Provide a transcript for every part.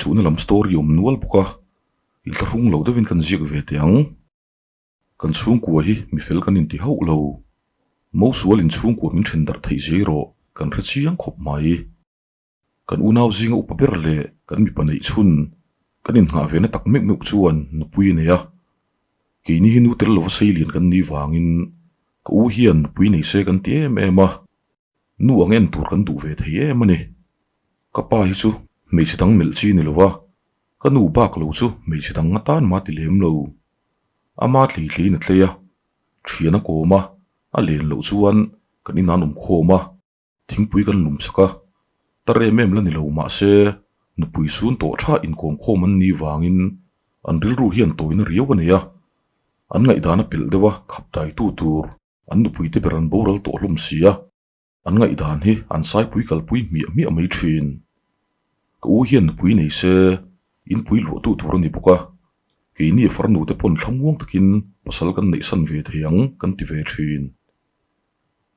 Inchuhna lam story awm nual bawk a, inthlahrung lo deuhin kan ziak ve teh ang. Kan chhungkua hi mi fel kan inti hauh lo. Mosual inchhungkua min then darh theih zia erawh kan hre chiang khawp mai. Kan unau zinga upa ber leh kan mipa neih chhun kan innghah ve na tak meuh meuh chuan nupui a nei a. Keini hi nu tel lova sei lian kan nih vangin ka u hian nupui nei se kan ti em em a, nu ang en tur kan duh ve thei em a ni. Ka pa hi chu hmeichhe dang melh chi ni lova, ka nu bak lo chu hmeichhe dang atan mah ti lem lo. Ama tlei tleiin a tlei a, thian a kawm a, a len loh chuan kan inah an awm khawm a. Thingpui kan lum sak a, tar em em la ni lo mahse nupui sun tawh tha inkawm khawm an nih vangin an rilru hian tawina riau a nei a, an ngaihdan a pelh deuh a khap daitu tur an nupui te ber an boral tawh hlawm si a, an ngaihdan hi an saipui kalpui hmiah hmiah mai thin. Ka u hian nupui nei se inpui luahtu tur a ni bawk a, keini farnu te pawn thlamuang takin pasal kan neihsan ve thei ang kan ti ve thin.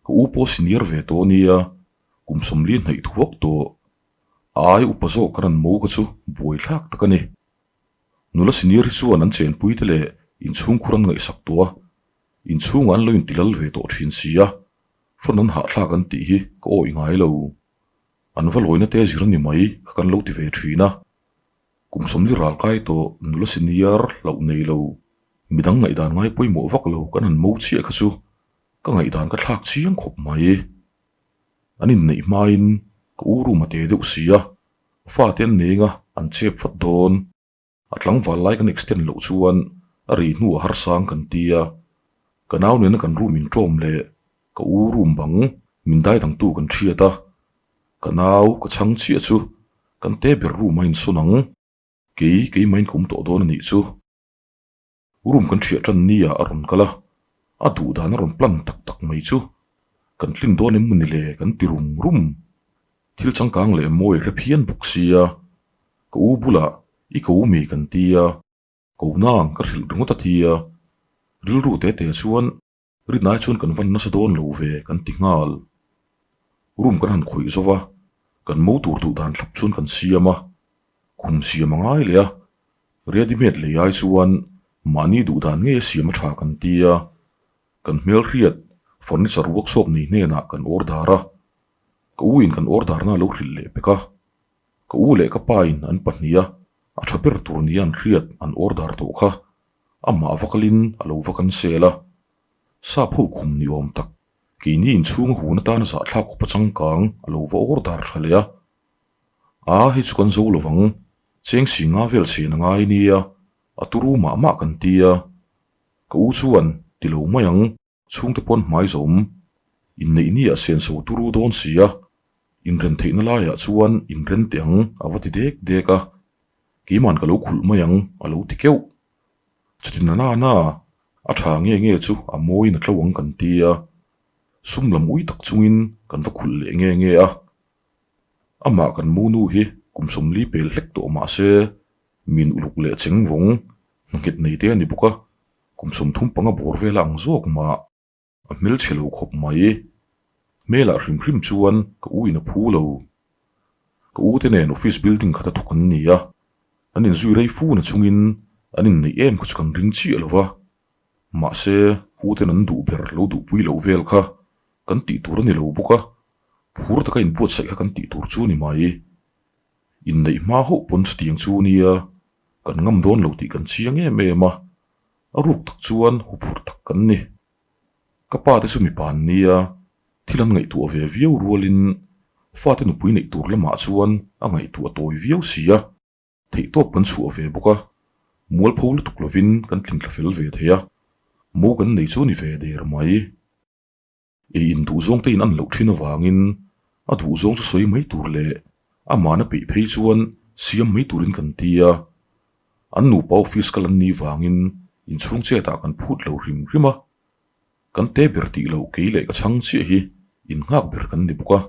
Ka u pawh senior ve tawh a nia, kum sawmli hnaih thuak tawh. A ai upa zawk kan an mo kha chu buai thlak tak a ni. Nula senior hi chuan an chenpui te leh inchhungkhur an ngaihsak tawh a, inchhungah an lo intilal ve tawh thin si a, hrawn an hahthlak an tih hi ka awih ngai lo. An va lawina te zir a ni mai kha kan lo ti ve thin a. Kum sawmli ral kai tawh nula senior hlauh nei lo, midang ngaihdan ngai pawimawh vak lo kan han mo chiah kha chu Ka ngaihdan ka thlak chiang khawp mai. An inneih hmain ka u room a te deuh si a, fate an neng a, an chep vat dawn. A tlangval lai kan extend loh chuan a rei hnuah harsang kan ti a, ka nau nena kan room inṭawm leh ka u room bang min dai dangtu kan hriat a, ka nau ka chhang chiah chu kan te ber room a insawn ang, kei keimah in ka awm tawh dawn a nih chu. Room kan hriah tan nia a rawn kal a, a duh dan a rawn plan tak tak mai chu kan tlin dawn em mawni le kan ti rum rum. Thil changkang leh mawi hre phian bawk sia, ka u bulah i ko mi kan tia, ko nang ka hrilh ringawt a tia, rilru te te chuan Rinai chuan kan van nasa dawn lo ve kan ti nghal. Room kan han khawih zo va, kan mo tur duh dan thlap chuan kan siam a, khum siam a ngai leh a, ready made lei ai chuan mahni duh dan ngei a siam a tha kan ti a, kan hmelhriat furniture workshop nei hnenah kan order a, ka u in kan order na a lo hrilh leh pek a, ka u leh ka pa in an pahnih a, a tha ber tur nia an hriat an order tawh kha. Amah vakalin a lo va kan sel a, sap ho khum ni awm tak, keini inchhunga hun atana zahthlak khawpa changkang a lo va order tha leh a. A, hei chu kan zo lovang, cheng si nga vel chhen a ngai nia, a turu mah mah kan ti a. Ka u chuan, Ti lo mai ang, chhungte pawn hmai zawm, inneih ni ah senso turu dawn si a, inren theihna laiah chuan inren teh ang a va ti dek dek a, keiman ka lo khulh mai ang a lo ti keuh. Chuti na na na, a tha nge nge chu a mawiin a tlo ang kan ti a, sum lam ui tak chungin kan va khulh leh nge nge a. Amah kan munu hi kum sawmli pel hlek tawh mah se, min uluk leh cheng vawng hnanghet nei te a ni bawk a. Kum 35 bawr vel a ang zawk mah a hmelchhe lo khawp mai. Hmelah hrim hrim chuan ka u in a phu lo. Ka u te nen office building khat a thawk an ni a, an inzui rei fu na chungin an inneih em kha chu kan ring chiah lo va. Mahse, u ten an duh ber lo duhpui loh vel kha kan tih tur a ni lo bawk a, phur taka inbuatsaih kha kan tih tur chu ni mai. Inneih hma hauh pawn chutiang chu nia kan ngam dawn lo tih kan chiang em em a, a ruk tak chuan huphurh tak kan ni. Ka pa te chu mipa an nia, thil an ngaihtuah ve viau rualin fate nupui neih tur lamah chuan a ngaihtuah tawi viau si a, theihtawp kan chhuah ve bawk a, mualpho lutuk lovin kan tlinthla fel ve thei a, mo kan nei chu ni ve der mai. Ei in duhzawng te in an loh thin avangin a duhzawng chu sawi mai tur leh amahna peih phei chuan siam mai turin kan ti a. An nupa office kal an nih vangin inchhung chetah kan phut lo hrim hrim a. Kan te ber tih loh kei leh ka chhang chiah hi innghak ber kan ni bawk a.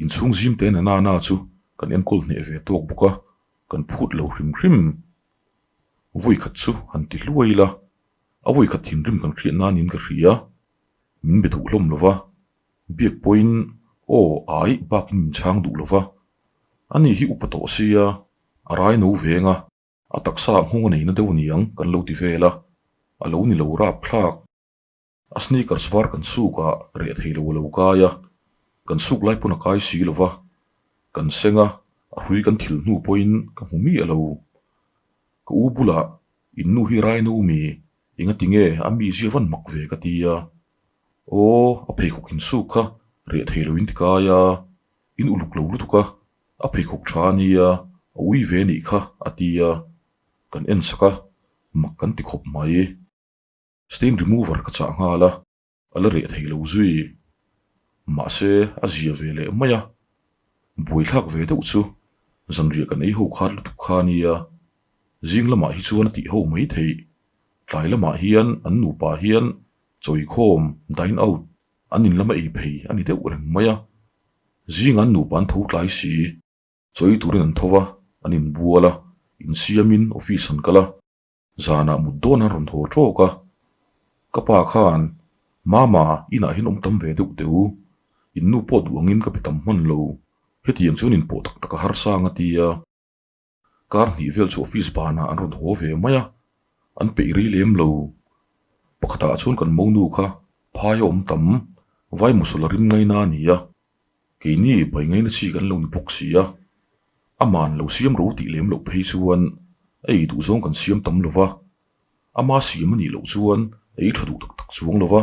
Inchhung zim te na na chu kan enkawl hneh ve tawk bawk a, kan phut lo hrim hrim. Vawi khat chu han ti hluai ila, a vawi khat thinrim kan hriat nanin ka hria. Min be duh hlawm lo va, biak pawhin aw ai bakin min chhang duh lo va. Ani hi upa tawh sia, A rai no veng a, a taksa ah nghawng a nei na deuh aniang kan lo ti vel a, a lo ni lo rapthlak. A sneakers var kan suk ah reh thei lo a lo kai a, kan suk lai pawn a kai si lo va, kan seng a, a hrui kan thil hnu pawhin ka hmu miah lo. Ka u bulah in nu hi rai no mi, engati nge a mizia van mak ve ka ti a, aw a pheikhawk in suk kha reh thei lo in ti kai a, in uluk lo lutuk a, a pheikhawk tha a nia, a ui ve nih kha a ti a, kan en sak a, mak kan ti khawp mai. Stain remover ka chah nghal a, a la reh thei lo zui. Mahse, a zia ve leh mai a. Buaithlak ve deuh chu zanriah kan ei ho khat lutuk kha a nia. Zing lamah hi chuan a tih ho mai theih. Tlai lamah hian an nupa hian chawikhawm, dine out, an in lama ei phei a ni deuh reng mai a. Zingah an nupa an tho tlai si. Chawi turin an tho va, an inbual a, insiamin office an kal a. Zanah mut dawn an rawn haw tawk a, ka pa khan, Mama, inah hian awm tam ve deuh teh u, in nu pawh duh angin ka be tam hman lo, hetiang chuan in pawh tak tak a harsa ang a ti a. Kar hnih vel chu office banah an rawn haw ve mai a, an peih rei lem lo. Pakhatah chuan kan monu kha phai a awm tam, vai musul a rim ngaina a ni a, Keini bai ngaina chi kan lo ni bawk si a, ama'n lo siam ro tih lem loh phei chuan a ei duh zawng kan siam tam lo va, ama siam a nih loh chuan a ei tha duh tak tak chuang lo va,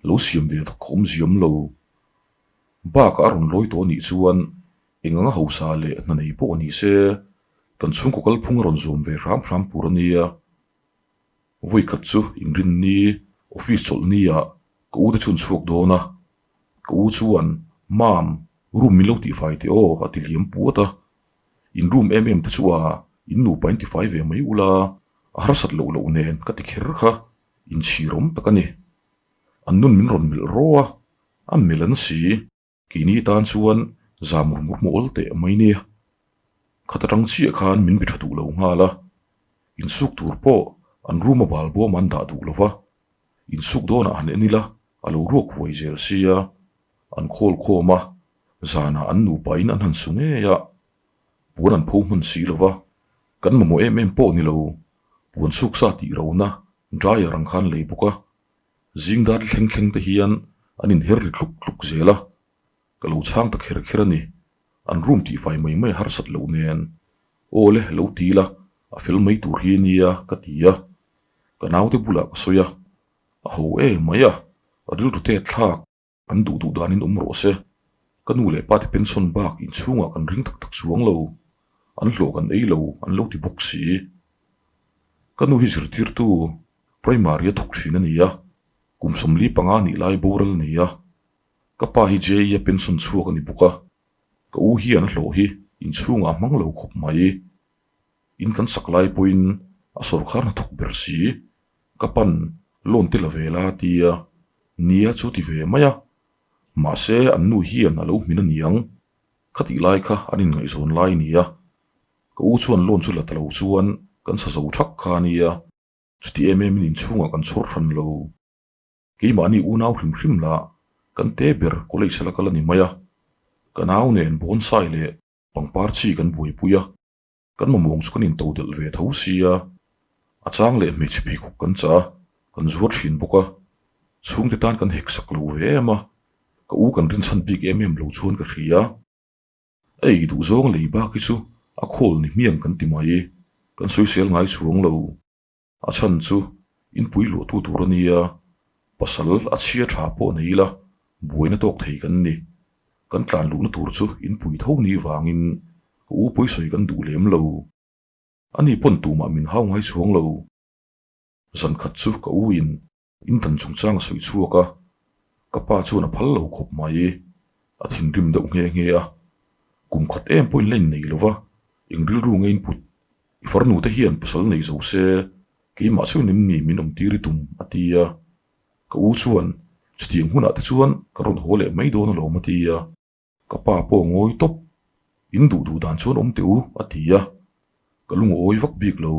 lo siam ve vak khawm ziam lo. Bakah a rawn lawi tawh a nih chuan eng anga hausa leh hna nei pawh a ni se, kan chhungkaw kalphung a rawn zawm ve hram hram tur a nia. Vawikhat chu inrinni office chawlhni ah ka u te chhun chhuak dawn a, Ka u chuan, Mam, room min lo tihfai teh aw, a ti liam puat a. In room em em te chu a, in nupa in tifai ve mai ula, a harsat loh loh nen ka ti kher kha, inchhirawm tak a ni. An nun min rawn melh rawh a, a melh an si. Keini tan chuan zam rum rum awl teh mai nia. Khat atang chiah khan min bi tha duh lo nghal a, insuk tur pawh an room a bal bawm an dah duh lo va, Insuk dawnah han en ila a lo ruak huai zel sia, an khawl khawm a, zanah an nupain an han su ngei a, puan an pho hman si lo va, kan mamawh em em pawh ni lo, puan suk sa tih rona dryer ang khan lei bawk a, zing dar thleng thleng te hian an inher ri tluk tluk zel a, ka lo chhang ta kher kher a ni, an room tihfai mai mai harsat loh nen, aw le lo ti ila a fel mai tur hi nia ka ti a. Ka naute bulah ka sawi a, a ho em mai a, rilru te thlak an duh duh danin awm rawh se. Ka nu leh pa te pension bak inchhungah kan ring tak tak chuang lo, an hlawh kan ei lo an lo ti bawk si. Ka nu hi zirtirtu primary a thawk thin a ni a, kum 45 nih lai boral a ni a, ka pa hi JE a pension chhuak a ni bawk a, ka u hian a hlawh hi inchhungah a hmang lo khawp mai. In kan sak lai pawhin a sawrkhar hnathawk ber si, ka pan loan te la ve la a ti a, nia chu ti ve mai a, mahse an nu hian a lo hmin a niang, khatih lai kha an inngaihzawn lai a ni a, ka u chuan loan chu la ta lo chuan kan sa zo thak kha a nia, chuti em em in inchhungah kan chhawr hran lo. Keimahni unau hrim hrim lah kan te ber college a la kal a ni mai a, ka nau nen bonsai leh pangpar chi kan buaipui a. Kan mamawng chu kan into delh ve tho sia, a chang leh hmeichhe pheikhawk kan chah a, kan zuar thin bawk a, chhungte tan kan hek sak lo ve em a, ka u kan rinchhan bik em em lo chuan ka hria. A ei duh zawng lei bak hi chu a khawl ni hmiang kan ti mai, kan sawisel ngai chuang lo. A chhan chu inpui luahtu tur a nia, pasal a chhia tha pawh nei ila buaina tawk thei kan ni. Kan tlan luhna tur chu inpui tho ni vangin ka u pawisawi kan duh lem lo. Ani pawn tumah min hau ngai chuang lo. Zan khat chu ka u in Intan chungchang a sawi chhuak a, ka pa chuan a phal lo khawp mai. A thinrim deuh nghe nghe a, Kum khat em pawhin la innei lo va, eng rilru nge input? I farnu te hian pasal nei zo se, keimah chuan em ni min awm tir i tum? a ti a. Ka u chuan, Chutiang hunah te chuan ka rawn haw leh mai dawn alawm a ti a. Ka pa pawh ngawi tawp, In duh duh dan chuan awm teh u, a ti a. Ka lungawi vak bik lo.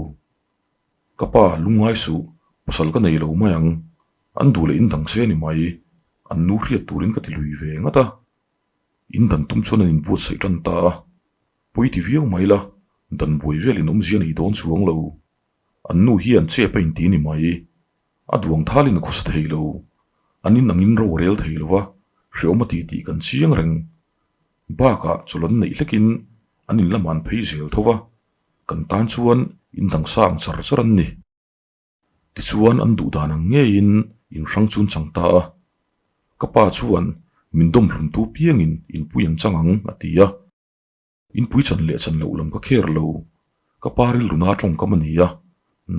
Ka pa, lungngai suh, pasal ka nei lo mai ang. An duh leh in dang se ni mai, an nu hriat turin ka ti lui ve ngat a. In dan tum chuan an inbuatsaih tan ta a. Pawi ti viau mai la, Dan buai velin awmzia nei dawn chuang lo. An nu hian chep a inti ni mai. A duang thalin a khawsa thei lo. An in angin ro a rel thei lo va, hreawm a ti tih kan chiang reng. Bakah chawlh an neih hlekin an in lamah an phei zel tho va, kan tan chuan in dang sa ang char char an ni. Tichuan an duh dan ang ngeiin in hrang chun chang ta a. Ka pa chuan min dawm hlumtu piangin inpui an chang ang a ti a. Inpui chan leh chan loh lam ka kher lo. Ka pa rilru na tawngkam a ni a,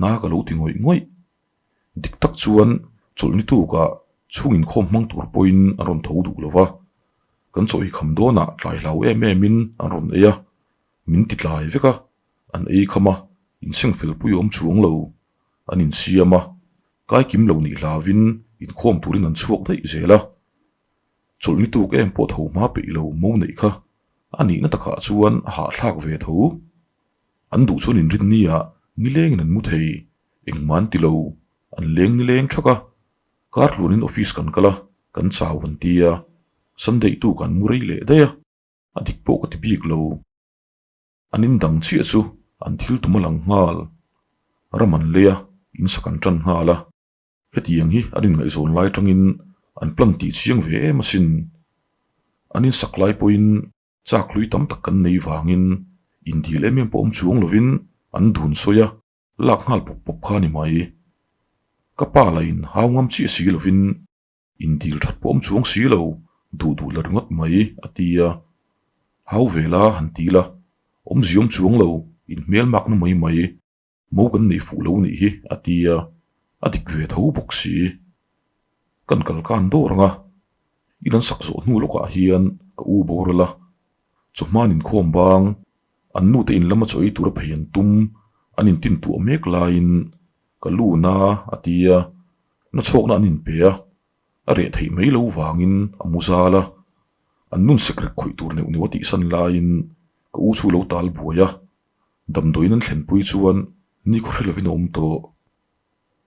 na ka lo ti ngawih ngawih. Dik tak chuan chawlhni tukah chhung inkhawm hmang tur pawhin an rawn tho duh lo va. Kan chaw ei kham dawnah tlai hlau em emin an rawn ei a, min ti tlai vek a, an ei kham a, inseng fel pui awm chuang lo. An insiam a, kai kim lo nih hlauvin inkhawm turin an chhuak daih zel a. Chawlhni tuk em pawh tho hma peih lo mo neih kha a nihna takah chuan a hahthlak ve tho. An duh chuan inrinni ah nilengin an mu thei, engmah an ti lo, an leng nileng thak a. Kar tluanin office kan kal a, kan chau an ti a, Sunday tuk an mu rei leh daih a, a dik pawh ka ti bik lo. An in dang chiah chu an thil tum a lang nghal. Ram an lei a, in sak an tan nghal a. Hetiang hi an inngaihzawn lai atangin an plan tih chiang ve em asin. An insak lai pawhin chak hlui tam tak kan nei vangin indil em em pawh awm chuang lovin an dun sawi a, lak nghal pawp pawp kha a ni mai. Ka pa lahin hau ngam chiah si lovin indil that pawh awm chuang si lo, duh duh la ringawt mai a ti a. Hau ve la han ti la, awmzia awm chuang lo, inhmelmakna mai mai. Mo kan nei fuh lo nih hi a ti a, a dik ve tho bawk si. Kan kal kan dawr ang a, in an sak zawh hnu lawkah hian ka u boral a, chawhman inkhawm bang, an nute in lama chaw ei tura phei an tum, an intin tuah mek laiin ka lu na a ti a, na chhawkna an inpe a, a reh theih mai lo vangin a mu zal a, an nun sekrek khawih tur neuh neuh a tihsan laiin ka u chu lo tal buai a. Damdawiin an thlenpui chuan nikhaw hre lovin a awm tawh.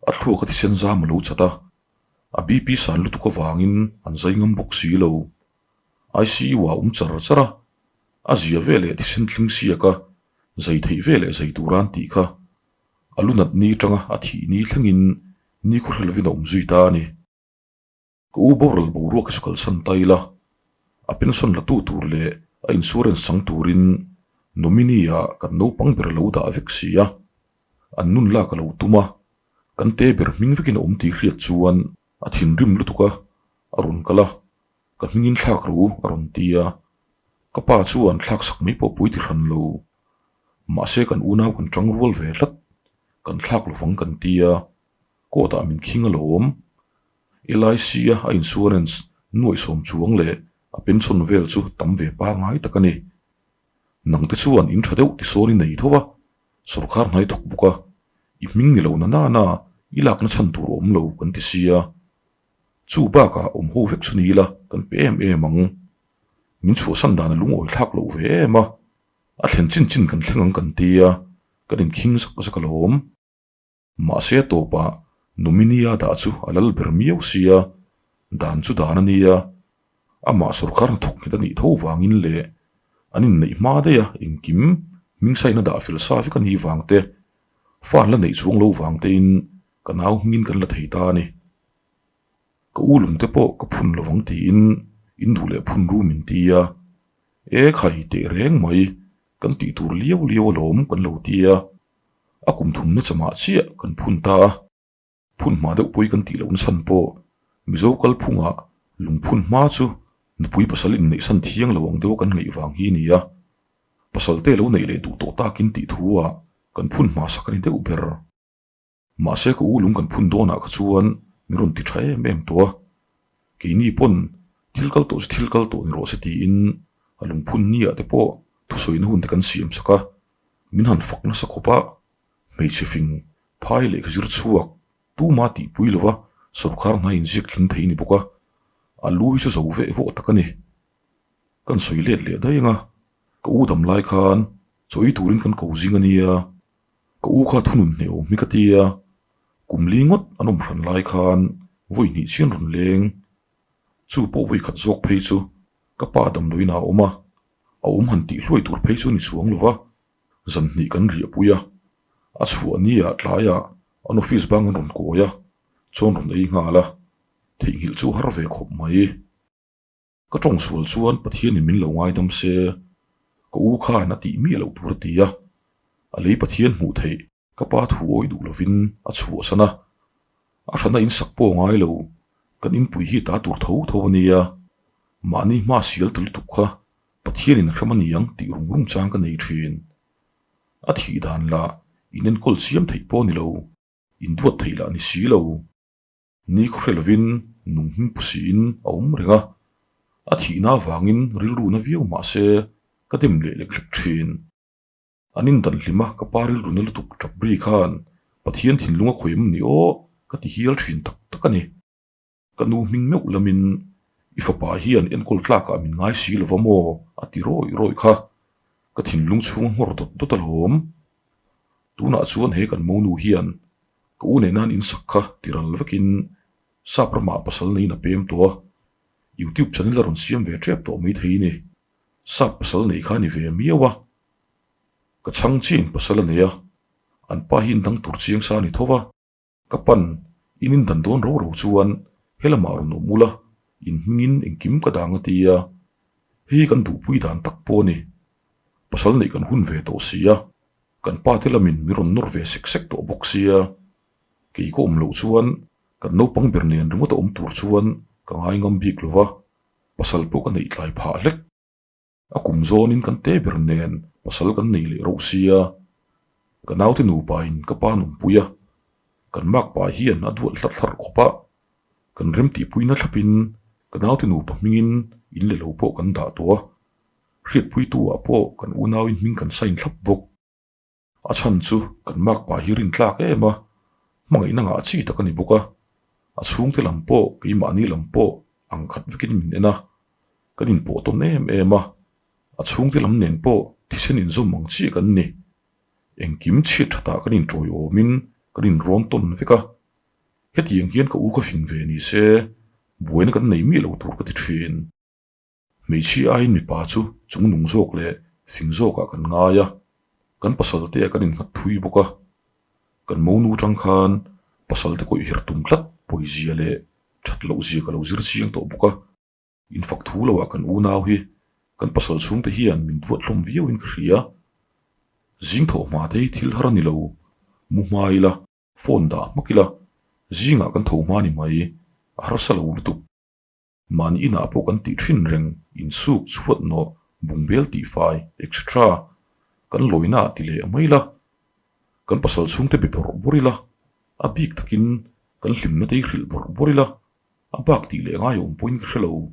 A thluak a thisen zam a lo chat a, a BP san lutuk avangin an zai ngam bawk si lo. ICU ah a awm char char a, a zia veleh thisen tling siak a, zai theih veleh zai tura an tih kha. A lu nat ni atanga a thih ni thlengin nikhaw hre lovin a awm zui ta a ni. Ka u boral boruak hi chu kalsan ta ila, a pension la tu tur leh a insurance chang turin nominee ah kan naupang ber lo dah vek si a, an nun lak a lo tum a, kan te ber hming vekin a awm tih hriat chuan a thinrim lutuk a, a rawn kal a, ka hmingin thlak ro a rawn ti a, ka pa chuan thlak sak mai pawh pui ti hran lo, mahse kan unau kan tang rual ve tlat, kan thlak lovang kan ti a, court ah min khing alawm. LIC a a insurance nuaihsawm chuang leh a pension vel chu tam ve pangai tak a ni. Nang te chuan in tha deuh tisawn i nei tho a, sawrkar hnai thawk bawk a, i hming ni lo na nana i lakna chhan tur a awm lo kan ti sia. Chu bakah awm ho vek chu ni ila kan pe em em ang. Min chhuahsan dan a lungawi thlak loh ve em a, a thlen chin chin kan thleng ang kan tia, kan inkhing zak zak alawm. Mahse a tawpah Nominia dah chu a lal ber miau sia, dan chu dan a nia. Amah sawrkar hnathawk nghet a nih tho vangin leh an inneih hma daih a engkim hmingsaina dah fel sa vek a nih vang te, fa an la neih chuang lo vang tein ka nau hmingin kan la thei ta a ni. Ka u lung te pawh ka phun lovang tiin in duh leh phun ru min ti a, e khai teh reng mai kan tih tur liau liau alawm kan lo ti a. A kum thumna chamah chiah kan phun ta a, phun hma deuh pawhi kan tih lohna chhan pawh Mizo kalphungah lungphun hma chu nupui pasal inneihsan thiang lo ang deuha kan ngaih vang hi a ni a, pasalte lo neih leh duh tawh takin tih thu-ah kan phun hma sak a ni deuh ber. Mahse ka u lung kan phun dawnah kha chuan min rawn ti tha em em tawh a, keini pawn thil kal tawh chu thil kal tawh ni rawh se tiin a lungphun niah te pawh thusawina hun te kan siam sak a, min han fak nasa khawp a, hmeichhe fing phai lehkha zir chhuak tuma tihpui lova sawrkar hna inziak tling thei ni bawk a, a lu hi chu zo veh vawh tak a ni. Kan sawi let leh daih ang a, ka u dam lai khan chaw ei turin kan ko zing a nia, ka u kha thunun hneh awm hi ka ti a, kum li ngawt an awm hran lai khan vawi hnih chian rawn leng, chu pawh vawi khat zawk phei chu ka pa damdawiin ah a awm a. A awm han tih hluai tur phei chu ni chuang lo va. Zan hnih kan riahpui a, a chhuah ni ah tlaiah an office bang an rawn kawi a, chuan rawn ei nghal a, theihnghilh chu a har ve khawp mai. Ka tawng sual chuan Pathianin min lo ngaidam se, ka u khan a tih miah loh tur a ti a, a lei Pathian hmuh theih ka pa thu awih duh lovin a chhuahsan a, a hrana in sak pawh a ngai lo, kan inpui hi ta tur tho tho a nia, mahni hma sial ta lutuk kha Pathianin a hrem a ni ang tih rum rum chang ka nei thin. A thih dan lah in enkawl chiam theih pawh a ni lo, in duat theih lah ni si lo. Ni khawhre lovin nung hming pu siin a awm reng a, a thihna avangin rilru na viau mah se ka dem leh lek lek thin. An indan hlim a, ka pa rilru na lutuk tap ri khan Pathian thinlung a khawih em ni aw ka ti hial thin tak tak a ni. Ka nu hming meuh lamin i fapa hian enkawl tlakah min ngai si lova maw a ti rawih rawih kha, ka thinlung chhung a nghawr dawt dawt alawm. Tunah chuan he kan monu hian ka u nena an insak kha ti ral vekin sap ramah pasal neiin a pem tawh a, YouTube channel a rawn siam ve tep tawh maithei ni. Sap pasal nei kha a ni ve miau a, ka chhang chiin pasal a nei a, an pa hi indang tur chiang sa a ni tho va. Ka pan, in indan dawn ro ro chuan helamah rawn awm ula, in hmingin engkim ka dang a ti a, hei kan duhpui dan tak pawh a ni. Pasal neih kan hun ve tawh si a, kan pa te lamin min rawn nawr ve sek sek tawh bawk sia, kei ka awm loh chuan kan naupang ber nen ringawt a awm tur chuan ka ngai ngam bik lo va, pasal pawh ka neih tlai phah hlek. A kum zawnin kan te ber nen pasal kan nei leh rauh sia, ka naute nupain ka pa nunpui a, kan makpa hian a duat hlarh hlarh khawp a, kan remtihpuina thlapin ka naute nupa hmingin in le lo pawh kan dah tawh a, hriatpuitu-ah pawh kan unauin hming kan sign thlap bawk. A chhan chu kan makpa hi rin tlak em a, hmangaihna ngah chi tak a ni bawk a, a chhungte lam pawh keimahni lam pawh ang khat vekin min en a, kan inpawh tawn em em a, a chhungte lam nen pawh thisen inzawm ang chiah kan ni. Engkim chhiat thatah kan inṭawiawmin kan inrawn tawn vek a, hetiang hian ka u ka fing ve ni se buaina kan nei miah lo tur ka ti ṭhin. Hmeichhia aiin mipa chu chungnung zawk leh fing zawkah kan ngai a, kan pasal te ah kan innghat thui bawk a. Kan monu tang khan pasal te kawih her tum tlat pawizia leh that loh zia ka lo zir chiang tawh bawk a. Infak thu loah kan unau hi kan pasal chhungte hian min duat hlawm viauin ka hria. Zing thawh hma te hi thil har a ni lo, mu hma ila, phone dah hmak ila, zingah kan tho hma ni mai, a harsa lo lutuk. Mahni inah pawh kan tih thin reng, insuk, chhuat nawh, bungbel tihfai, etc. Kan lawina ah ti leh mai ila, kan pasal chhungte be bawrh bawrh ila, a bik takin kan hlimna te hi hrilh bawrh bawrh ila, a bak tih leh ngai awm pawhin ka hre lo.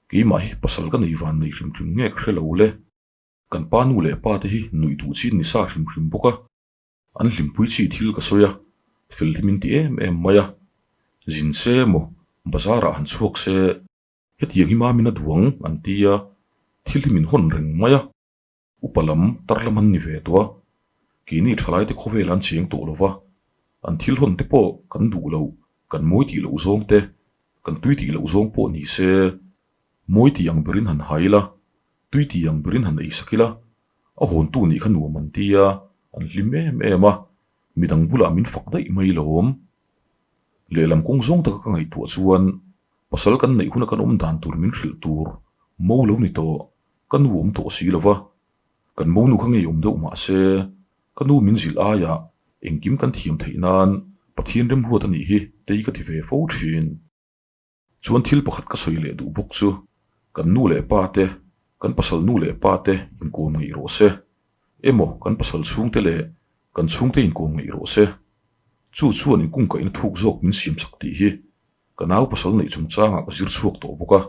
Keimah hi pasal ka nei van nei hrim hrim nge ka hre lo le. Kan pa nu leh pa te hi nuih duh chin ni sa hrim hrim bawk a. An hlimpui chi thil ka sawi a, fel hi min ti em em mai a, zin se emaw bazar ah han chhuak se, hetiang hi mamin a duang an ti a, thil hi min hawn reng mai a, upa lam tar lam an ni ve tawh a, keini thalai te khawvel an cheng tawh lo va, an thil hawn te pawh kan duh lo, kan mawi tih loh zawng te, kan tui tih loh zawng pawh ni se, mawi tih ang berin han hai ila, tui tih ang berin han ei sak ila, A hawntu nih kha nuam an ti a, an hlim em em a, midang bulah min fak daih mai lawm. Lehlam kawng zawng taka ka ngaihtuah chuan pasal kan neih huna kan awm dan tur min hrilh tur mo lo ni tawh, ka nu awm tawh si lo va, kan monu kha ngei awm deuh mah se, ka nu min zilh aiah engkim kan thiam theih nan Pathian remruat a nih hi tei ka ti ve fo thin. Chuan thil pakhat ka sawi leh duh bawk chu, kan nu leh pa te, kan pasal nu leh pa te inkawm ngeih rawh se, emaw kan pasal chhungte leh kan chhungte inkawm ngeih rawh se. Chu chuan inkungkaihna thuk zawk min siam chak tih hi ka nau pasal neih chungchangah ka zir chhuak tawh bawk a.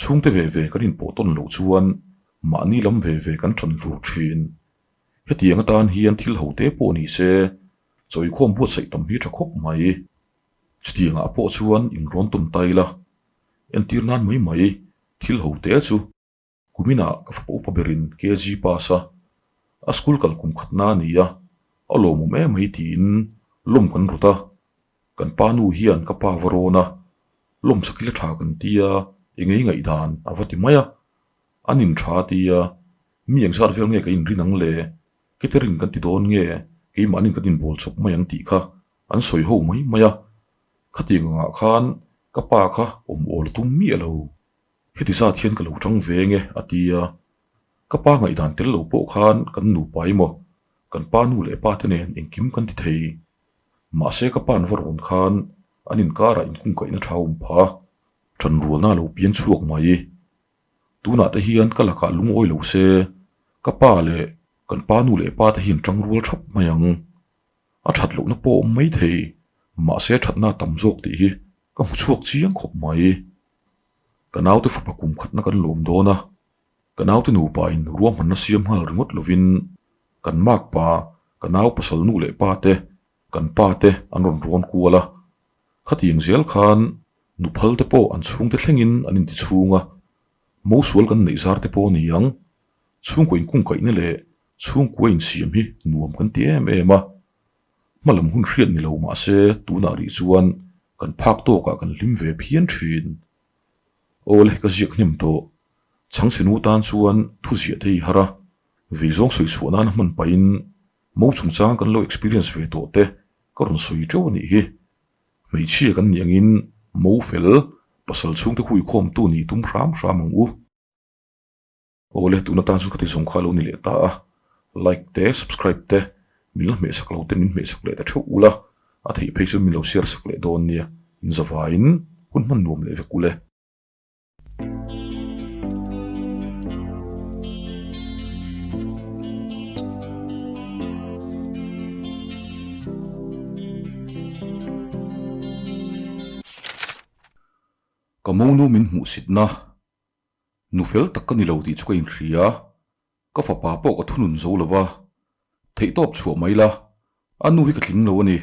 Chhungte ve ve kan inpawh tawn loh chuan mahni lam ve ve kan ṭan hlur ṭhin. Hetiang atan hian thil hote pawh ni se, chawikhawm buatsaih tam hi ṭha khawp mai. Chutiangah pawh chuan inrawn tawn ta ila, entir nan mai mai thil ho te chu kuminah ka fapa upa berin KG pass a, a school kal kum khatna a ni a, a lawmawm em mai tiin lawm kan rawt a, kan pa nu hian ka pa va rawn a, lawm sak ila tha kan ti a, engei ngaihdan a va ti mai a, an in tha a ti a. Mi engzat vel nge ka inrin ang le? Catering kan ti dawn nge keimahnin kan inbawl chawp mai ang tih kha an sawi ho mai mai a. Khatiang angah khan ka pa kha awm awl a tum miah lo. Heti zat hian ka lo tang ve nge a ti a. Ka pa ngaihdan tel lo pawh khan kan nupa emaw kan pa nu leh pa te nen engkim kan ti thei. Mahse ka pa'n va rawn khan an inkarah inkungkaihna tha awm pha a, ṭanrualna a lo piang chhuak mai. Tunah te hian ka lakah lungawi lo se, ka pa leh kan pa nu leh pa te hian ṭangrual ṭhap mai ang. A ṭhat lohna pawh a awm mai thei, mahse ṭhatna a tam zawk tih hi ka hmu chhuak chiang khawp mai. Ka naute fapa kum khatna kan lawm dawn a, ka naute nupa in ruahmanna siam nghal ringawt lovin kan makpa, ka nau pasal nu leh pa te, kan pa te an rawn rawn kual a. Khatiang zel khan nuphal te pawh an chhungte thlengin an inti chhung a, mosual kan neih zar te pawh a ni ang. Chhungkaw inkungkaihna leh chhungkua insiam hi nuam kan ti em em a. Hmalam hun hriat ni lo mahse tunah rih chuan kan phak tawkah kan hlim ve phian thin. Awle ka ziak hnem tawh. Chhangchhe nu tan chuan thu ziah thei har a, vei zawng sawi chhuah nana hman pahin mo chungchang kan lo experience ve tawh te ka rawn sawi teuh a nih hi. Hmeichhia kan nih angin mo fel pasal chhungte huikhawmtu nih tum hram hram ang u. Awle tuna tan chu ka ti zawng kha lo ni leh ta a, like te subscribe te min la hmehsak lo te min hmehsak leh ta theuh ula, a theih phei chuan min lo share sak leh dawn nia, inzavaiin hun hman nuam leh vek ule. Ka monu min hmuhsitna. Nu fel tak ka ni lo tih chu ka inhria, ka fapa pawh ka thunun zo lo va, theihtawp chhuah mai la, a nu hi ka tling lo a ni.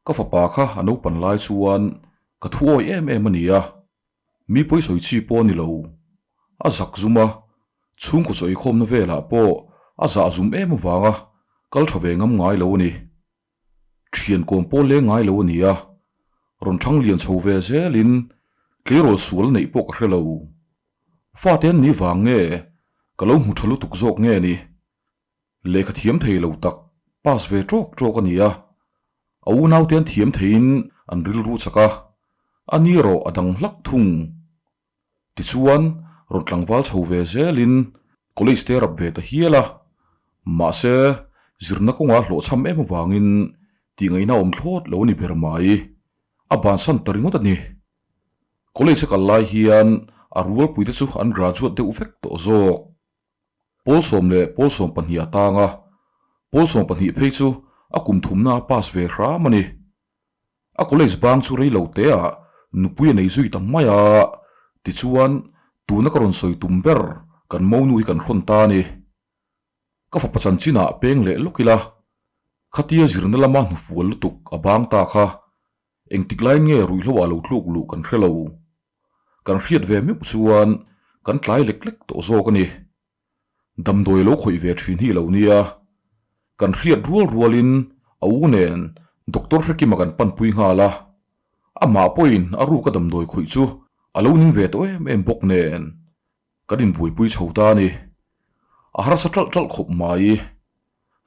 Ka fapa kha a naupan lai chuan ka thu awi em em a ni a, mi pawi sawi chi pawh a ni lo. A zak zum a, chhungkaw chaw eikhawmna velah pawh a zah zum em avanga kal tha ve ngam ngai lo a ni. Thian kawm pawl leng ngai lo a ni a, rawn thang lian chho ve zelin tleirawl sual neih pawh ka hre lo. Fate an ni vang nge ka lo hmu tha lutuk zawk nge ni? Lehkha thiam thei lo tak pass ve tawk tawk a ni a, a unaute an thiam theiin an rilru chak a, a ni erawh a dang hlak thung. Tichuan, rawn tlangval chho ve zelin college te rap ve ta hial a, mahse zirna kawngah hlawhchham em avangin tihngaihna awm thlawt lo a ni ber mai, a bansan ta ringawt a ni. College a kal lai hian a rualpuite chu an graduate deuh vek tawh zawk. Pawl sawm leh pawl 12 a tang a, pawl 12 phei chu a kum thumna a pass ve hram a ni. A college bang chu rei lo te ah nupui a nei zui ta mai a, tichuan tuna ka rawn sawi tum ber kan monu hi kan hrawn ta a ni. Ka fapa chanchin ah peng leh lawk ila, khatia zirna lama hnufual lutuk a bang ta kha engtik laiin nge ruihhlo ah lo tluk luh kan hre lo. Kan hriat ve meuh chuan kan tlai lek lek tawh zawk a ni. Damdawi lo khawih ve thin hi i lo nia. Kan hriat rual rualin a u nen Doctor Hrekima kan panpui nghal a. Amah pawhin a ruka damdawi khawih chu a lo ning ve tawh em em bawk nen kan inbuaipui chho ta a ni. A harsa ṭalh ṭalh khawp mai.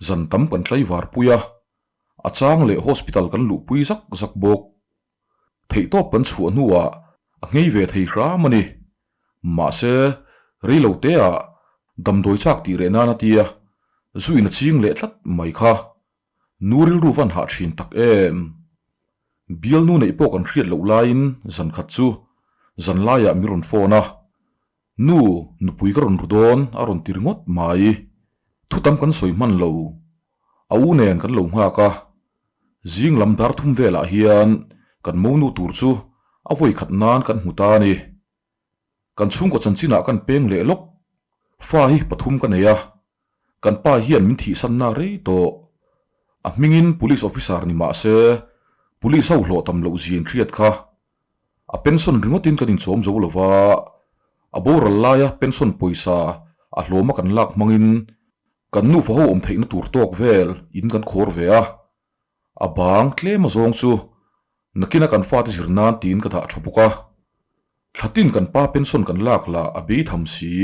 Zan tam kan tlaivarpui a, a chang leh hospital kan luhpui zak zak bawk. Theihtawp kan chhuah hnuah a nghei ve thei hram a ni. Mahse, rei lo teah damdawi chak tih reh nan a tia, zu in a ching leh tlat mai kha. Nu rilru van hah thin tak em. Bialnu neih pawh kan hriat loh laiin zan khat chu zan laiah mi rawn phone a, Nu, nupui ka rawn ru dawn a rawn ti ringawt mai. Thu tam kan sawi hman lo. A u nen kan lo nghak a, zing lam dar thum velah hian kan monu tur chu a vawi khat nan kan hmu ta a ni. Kan chhungkaw chanchinah kan peng leh lawk. Fa hi pathum ka nei a, kan pa hian min thihsanna rei tawh. A hmingin police officer ni mah se, police ho hlawh tam loh zia inhriat kha. A pension ringawtin kan inchawm zo lo va, a boral laia pension pawisa a hlawma kan lak hmangin Kan nufa ho awm theihna tur tawk vel in kan khawr ve a, a bang tlem azawng chu nakina kan fate zir nan tiin ka dah tha bawk a, thlatin kan pa pension kan lak lah a bei tham si.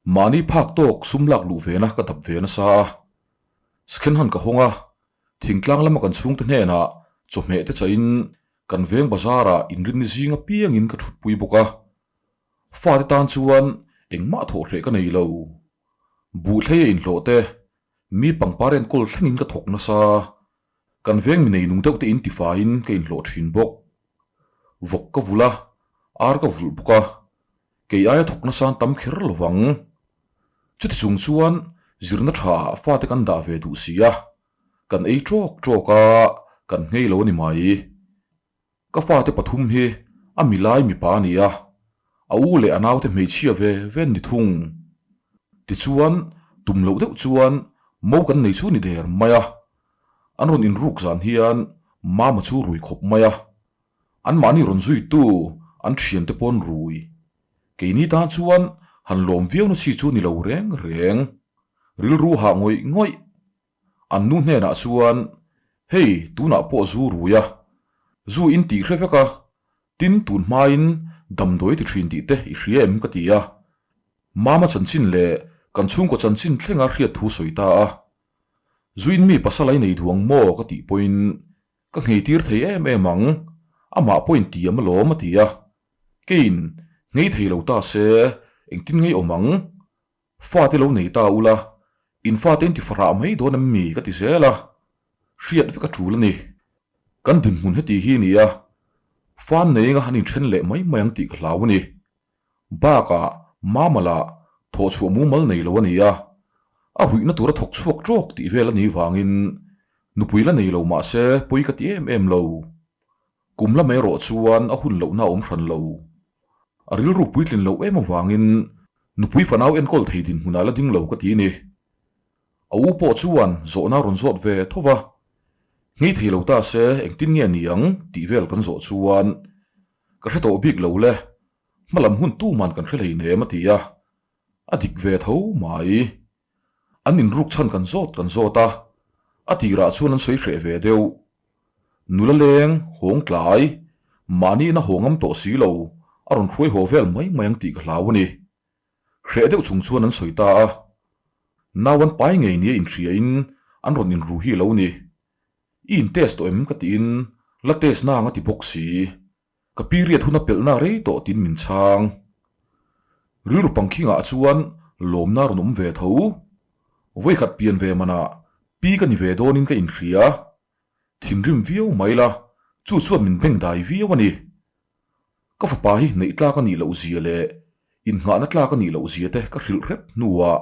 Mahni phak tawk sum lak luh vena ka dap ve nasa a. Skhen han ka hawng a, thingtlang lama kan chhungte hnenah chawhmeh te chahin kan veng bazar ah inrinni zing apiangin ka thutpui bawk a. Fate tan chuan engmah thawh hreh ka nei lo. Buhthlei a inhlawh te, mi pangpar enkawl thlengin ka thawk nasa. Kan veng mi nei nung deuh te in tifaiin ka inhlawh thin bawk. Vawk ka vulh a, ar ka vulh bawk a, kei aia thawk nasan tam kher lo vang. Chuti chung chuan zirna tha ah fate kan dah ve duh si a, kan ei tawk tawk a, kan nghei lo a ni mai. Ka fate pathum hi a milai mipa a ni a, a u leh a naute hmeichhia ve ve an ni thung. Tichuan, tum loh deuh chuan mo kan nei chu ni der mai a. An rawn inruk zan hian Mama chu rui khawp mai a. Anmahni rawn zuitu an thiante pawh an rui. Keini tan chuan han lawm viauna chi chu ni lo reng reng. Rilru hah ngawih ngawih. An nu hnenah chuan, Hei, tunah pawh zu rui a, zu in tih hre vek a, tin tun hmain damdawi ti thin tih te i hria em? ka ti a. Mama chanchin leh kan chhungkaw chanchin thlenga hriat thu sawi ta a. Zu in mi pasal a i nei duang maw? ka tih pawhin ka nghei tir thei em em ang, amah pawhin tiam alawm a ti a. Keiin nghei thei lo ta se engtin ngei awm ang? Fate lo nei ta ula, in fate in ti farah mai dawn em mi ka ti zel a, hriat vek a tul a ni. Kan dinhmun heti hi ni a, fan neinga an inthen leh mai mai ang tih ka hlau a ni. Bakah Mama lah thawhchhuah mumal nei lo a ni a, a ruihna tura thawk chhuak tawk tih vel a nih vangin nupui la nei lo mah se pawi ka ti em em lo. Kum lam erawh chuan a hun lohna a awm hran lo. A rilru puitlin loh em avangin nupui fanau enkawl thei dinhmunah la ding lo ka ti ni. A u pawh chuan zawhna a rawn zawt ve tho va, Nghei thei lo ta se engtin nge ni ang tih vel kan zawh chuan ka hre tawh bik lo le, hmalam hun tuman kan hre hleinem a ti a, a dik ve tho mai. An inruk chhan kan zawt kan zawt a, a tirah chuan an sawi hreh ve deuh. Nula leng, hawng tlai, mahni ina haw ngam tawh si lo, a rawn hruai haw vel mai mai ang tih ka hlau a ni. Hreh deuh chung chuan an sawi ta a. Nau an pai ngei nia inhriain an rawn inru hi a lo ni. I in test tawh em ka tiin la test nang a ti bawk si. Ka period hun a pelhna rei tawh tiin min chhang. Rilru pangkhingah chuan lawmna rawn awm ve tho. Vawikhat pian ve manah pi ka ni ve dawnin ka inhria. Thinrim viau mai la, chu chuan min beng dai viau a ni. Ka fapa hi neih tlak a nih loh zia leh innghahna tlak a nih loh zia te ka hrilh hrep hnuah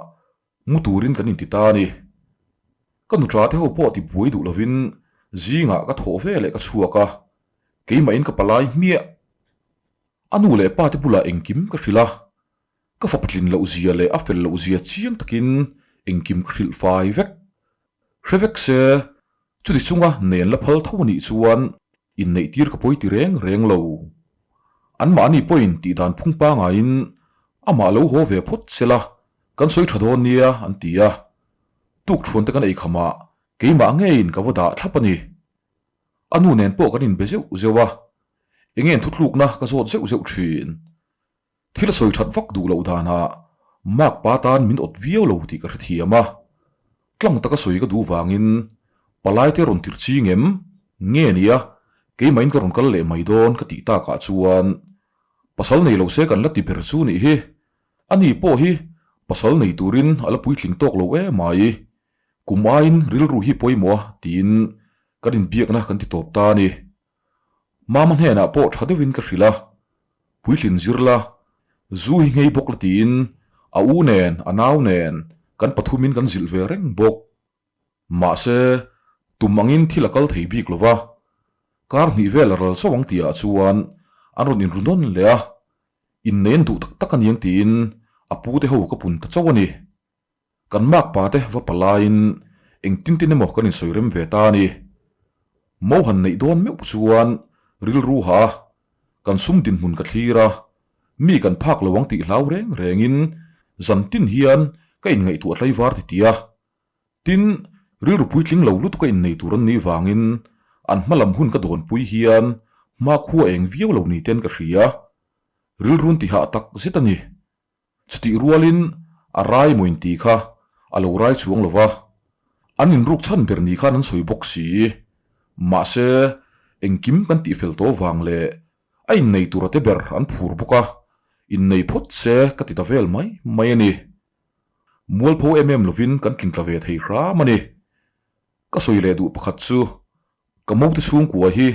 Mu turin kan inti ta a ni. Ka nuṭa te ho pawh ti buai duh lovin zingah ka thawh ve leh ka chhuak a, keimahin ka palai hmiah. A nu leh pa te bulah engkim ka hrilh a, ka fapa tlin loh zia leh a fel loh zia chiang takin engkim ka hrilh fai vek. Hre vek se, chuti chunga nen la phal tho a nih chuan inneih tir ka pawi ti reng reng lo. Anmahni pawhin tih dan phung pangaiin amah lo haw ve phawt se la, kan sawi tha dawn nia an ti a. Tuk thuan te kan ei khamah keimah ngeiin ka va dah thlap a ni. A nu nen pawh kan inbe zeuh zeuh a, eng nge thuthlukna ka zawt zeuh zeuh thin. Thil sawi that vak duh loh danah Mark pa tan min awt viau lo tih ka hrethiam a, tlang taka sawi ka duh vangin palai te rawn tirh ching em? Nge nia, keimahin ka rawn kal leh mai dawn ka tih takah chuan pasal nei lo se kan la ti ber chu nih hi, ani pawh hi pasal nei turin a la puitling tawk lo em mai, kum aiin rilru hi pawimawh a tiin kan inbiakna kan ti tawp ta a ni. Mama hnenah pawh tha deuhin ka hrilh a, puitlin zir la, zu hi nghei bawk la tiin a u nen a nau nen kan pathumin kan zilh ve reng bawk. Mahse, tum angin thil a kal thei bik lo va, kar hnih vel a ral chauh ang tihah chuan an rawn inru nawn leh a, inneih an duh tak tak aniang tiin a pute ho ka pun ta chauh a ni. Kan makpa te va palaiin engtin tin emaw kan insawi rem ve ta a ni. Mo han neih dawn meuh chuan rilru ha a, kan sum dinhmun ka thlir a, mi kan phak lo ang tih hlau reng rengin zan tin hian ka inngaihtuah tlaivar ti ti a. Tin, rilru puitling lo lutuk a innei tur an nih vangin an hma lam hun ka dawnpui hian hmakhua eng viau lo ni ten ka hria. Rilrun tihah tak zet a ni. Chutih rualin A rai maw inti kha a lo rai chuang lo va, an inruk chhan ber ni khan an sawi bawk si. Mahse, engkim kan tihfel tawh vang leh a innei tur a te ber an phur bawk a, innei phawt se ka ti ta vel mai mai a ni. Mualpho em em lovin kan tlingtla ve thei hram a ni. Ka sawi leh duh pakhat chu ka mote chhungkua hi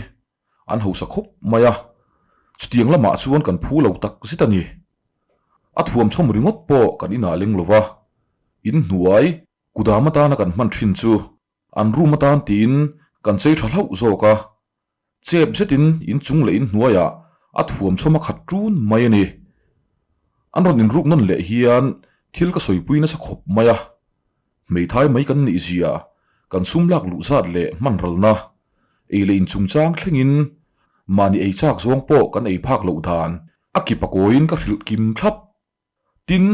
An hausa khawp mai a, chutiang lamah chuan kan phu lo tak zet a ni. A thuamchhawm ringawt pawh kan inah leng lo va, in hnuai kudam atana kan hman thin chu an room atan tiin kan chei tha hlauh zawk a, chep zetin in chung leh in hnuaiah a thuamchhawm a khat ṭun mai a ni. An rawn inruk nawn leh hian thil ka sawipui nasa khawp mai a, Hmeithai mai kan nih zia, kan sum lak luh zat leh hman ralna, ei leh in chungchang thlengin mahni ei chak zawng pawh kan ei phak loh dan a kip a kawiin ka hrilh kim thlap. Tin,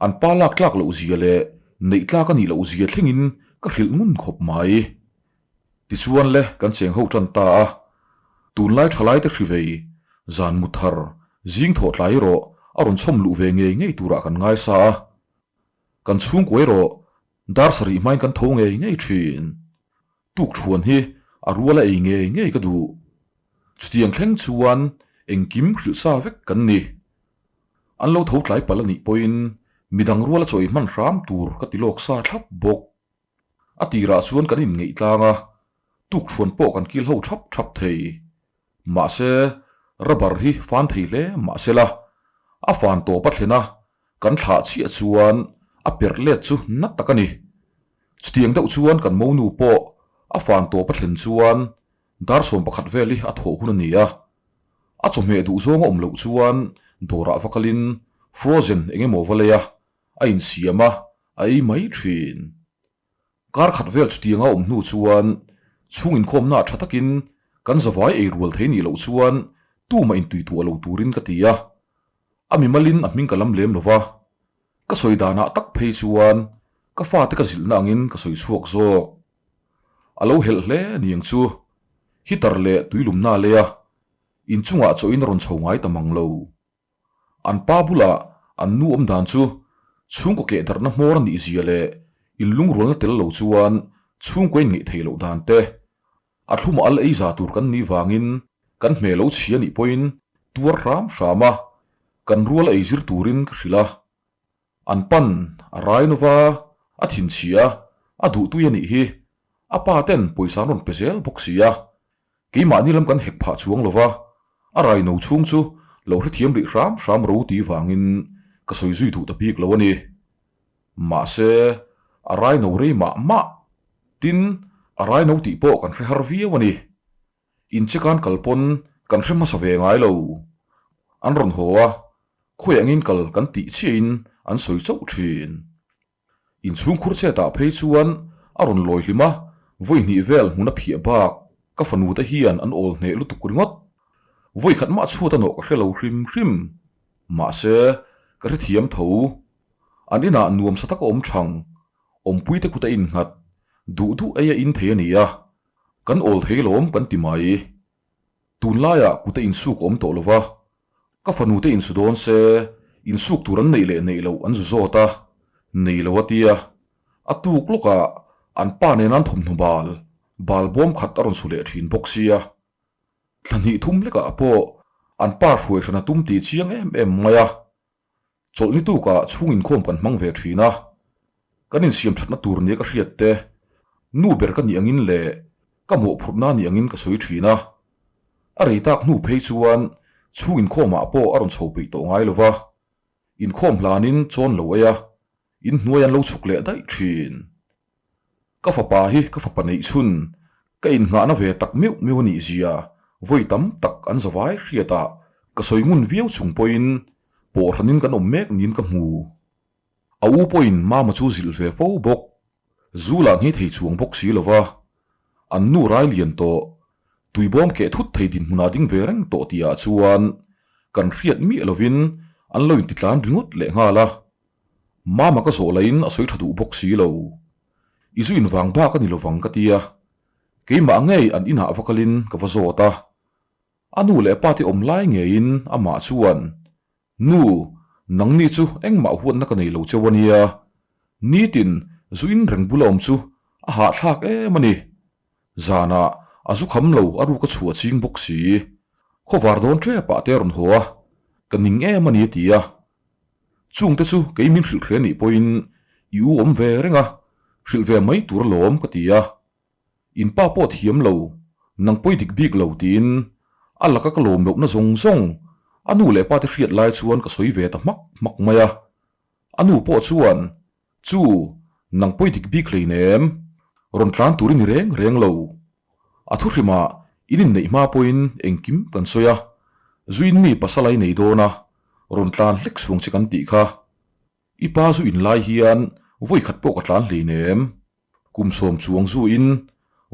an pa lak tlak loh zia leh neih tlak a nih loh zia thlengin ka hrilh ngun khawp mai. Tichuan le kan cheng ho tan ta a, tunlai thalaite hri vei, zan mu thar, zing thawh tlai erawh a rawn chhawm luh ve ngei ngei turah kan ngaisa a. Kan chhungkua erawh dar sarih hmain kan tho ngei ngei thin. Tuk thuan hi a ruala ei ngei ngei ka duh. Chutiang thleng chuan engkim hrilh sa vek kan ni. An lo tho tlai palh a nih pawhin midang ruala chaw ei hman hram tur ka ti lawk sa thlap bawk. A tirah chuan kan inngeih tlang a, tuk thuan pawh kan kil ho thap thap thei. Mahse, rubber hi fan thei hle mahsela, a fan tawp a thlen a, kan thlah chiah chuan a perh let chu na tak a ni. Chutiang deuh chuan kan monu pawh a fan tawp a thlen chuan dar 11 vel hi a thawh hun a ni a. A chawhmeh duh zawng a awm loh chuan dawrah va kalin frozen eng emaw va lei a, a insiam a, a ei mai thin. Kar khat vel chutianga awm hnu chuan chhung inkhawmna tha takin kan zavai ei rual thei nih loh chuan tumah intuituah lo turin ka ti a. A mimalin a hming ka lam lem lo va, ka sawi danah tak phei chuan ka fate ka zilhna angin ka sawi chhuak zawk. A lo helh hle niang chu, heater leh tuilumna a lei a, inchungah chawhin a rawn chho ngai ta mang lo. An pa bulah an nu awm dan chu chhungkaw keh darhna hmawr a nih zia leh inlungrualna tel lo chuan chhungkaw in ngeih theih loh dan te, a thlumah al ei za tur kan nih vangin kan hmeh lo chhia nih pawhin tuar hram hram a, kan rual a ei zir turin ka hrilh a. An pan a rai nova, a thinchhia, a duhtui a nih hi. A pa ten pawisa an rawn pe zel bawk si a. Keimahni lam kan hek phah chuang lova, a rai no chhung chu lo hrethiam rih hram hram ro ti vangin ka sawi zui duh ta bik lo a ni. Mahse, a rai no rei mah mah. Tin, a rai no tih pawh kan hre har viau a ni. Inchekan kal pawn kan hre hmasa ve ngai lo. An rawn haw a, khawi angin kal kan tih chiahin an sawi chauh thin. Inchhungkhur chetah phei chuan a rawn lawi hlim a, vawi hnih vel hmun a phiah bak ka fanu te hian an awl hneh lutuk ringawt. Vawi khat mah chhuat a nawh ka hre lo hrim hrim. Mahse, ka hrethiam tho. An inah nuamsa taka awm thang, awmpuite kut a innghat, duh duh ei a in thei a ni a, Kan awl thei lawm kan ti mai. Tunlaiah kut a insuk awm tawh lova, ka fanu te insu dawn se, insuk tur an neih leh neih loh an zu zawt a, nei lo a tia. A tuk lawkah an pa nen an thawmhnaw bal, bal bawm khat a rawn su leh thin bawk sia. Thla hnih thum hlekah pawh an pa hruai hran a tum ti chiang em em mai a. Chawlhni tukah chhung inkhawm kan hmang ve thin a, kan insiam thatna tur nia ka hriat te, nu ber ka nih angin leh ka mawhphurhna nih angin ka sawi thin a. A rei tak hnu phei chuan chhung inkhawmah pawh a rawn chho peih tawh ngai lo va, inkhawm hlanin chawn lo ei a, inhnuai an lo chhuk leh daih thin. Ka fapa hi ka fapa neih chhun, ka innghahna ve tak meuh meuh a nih zia vawi tam tak an zavai hriatah ka sawi ngun viau chung pawhin pawh hranin kan awm mek niin ka hmu. A u pawhin mama chu zilh ve fo bawk, zu lah nghei thei chuang bawk si lova, an nu rai lian tawh, tuibawm keh thut thei dinhmunah ding ve reng tawh tihah chuan kan hriat miah lovin an lo intitlan ringawt lehnghal a. Mama ka zawh lahin a sawi tha duh bawk si lo. I zu invang bak a ni lovang ka ti a, keimah ngei an inah va kalin ka va zawt a. A nu leh pa te awm lai ngeiin amah chuan, Nu, Nangni chu engmah huatna ka nei lo cheu a nia. Nitin zu in reng bula awm chu a hahthlak em a ni. Zanah a zu kham lo a ruk a chhuah ching bawk si. Khawvar dawn tep ah te a rawn haw a, ka ning em a ni a ti a. Chungte chu kei min hrilh hre nih pawhin i u awm ve reng a, hrilh ve mai tur alawm ka ti a. In pa pawh thiam lo, nang pawi dik bik lo tiin a laka ka lawm lohna zawng zawng a nu leh pa te hriat lai chuan ka sawi ve ta hmak hmak mai a. A nu pawh chuan, Chu, nang pawi dik bik hleinem, rawn tlan tur i ni reng reng lo. A thuhrimah in inneih hma pawhin engkim kan sawi a, zuin mi pasal a i nei dawn a, rawn tlan hlek chhung che kan tih kha. I pa zu in lai hian vawi khat pawh ka tlan hleinem. Kum sawm chuang zu in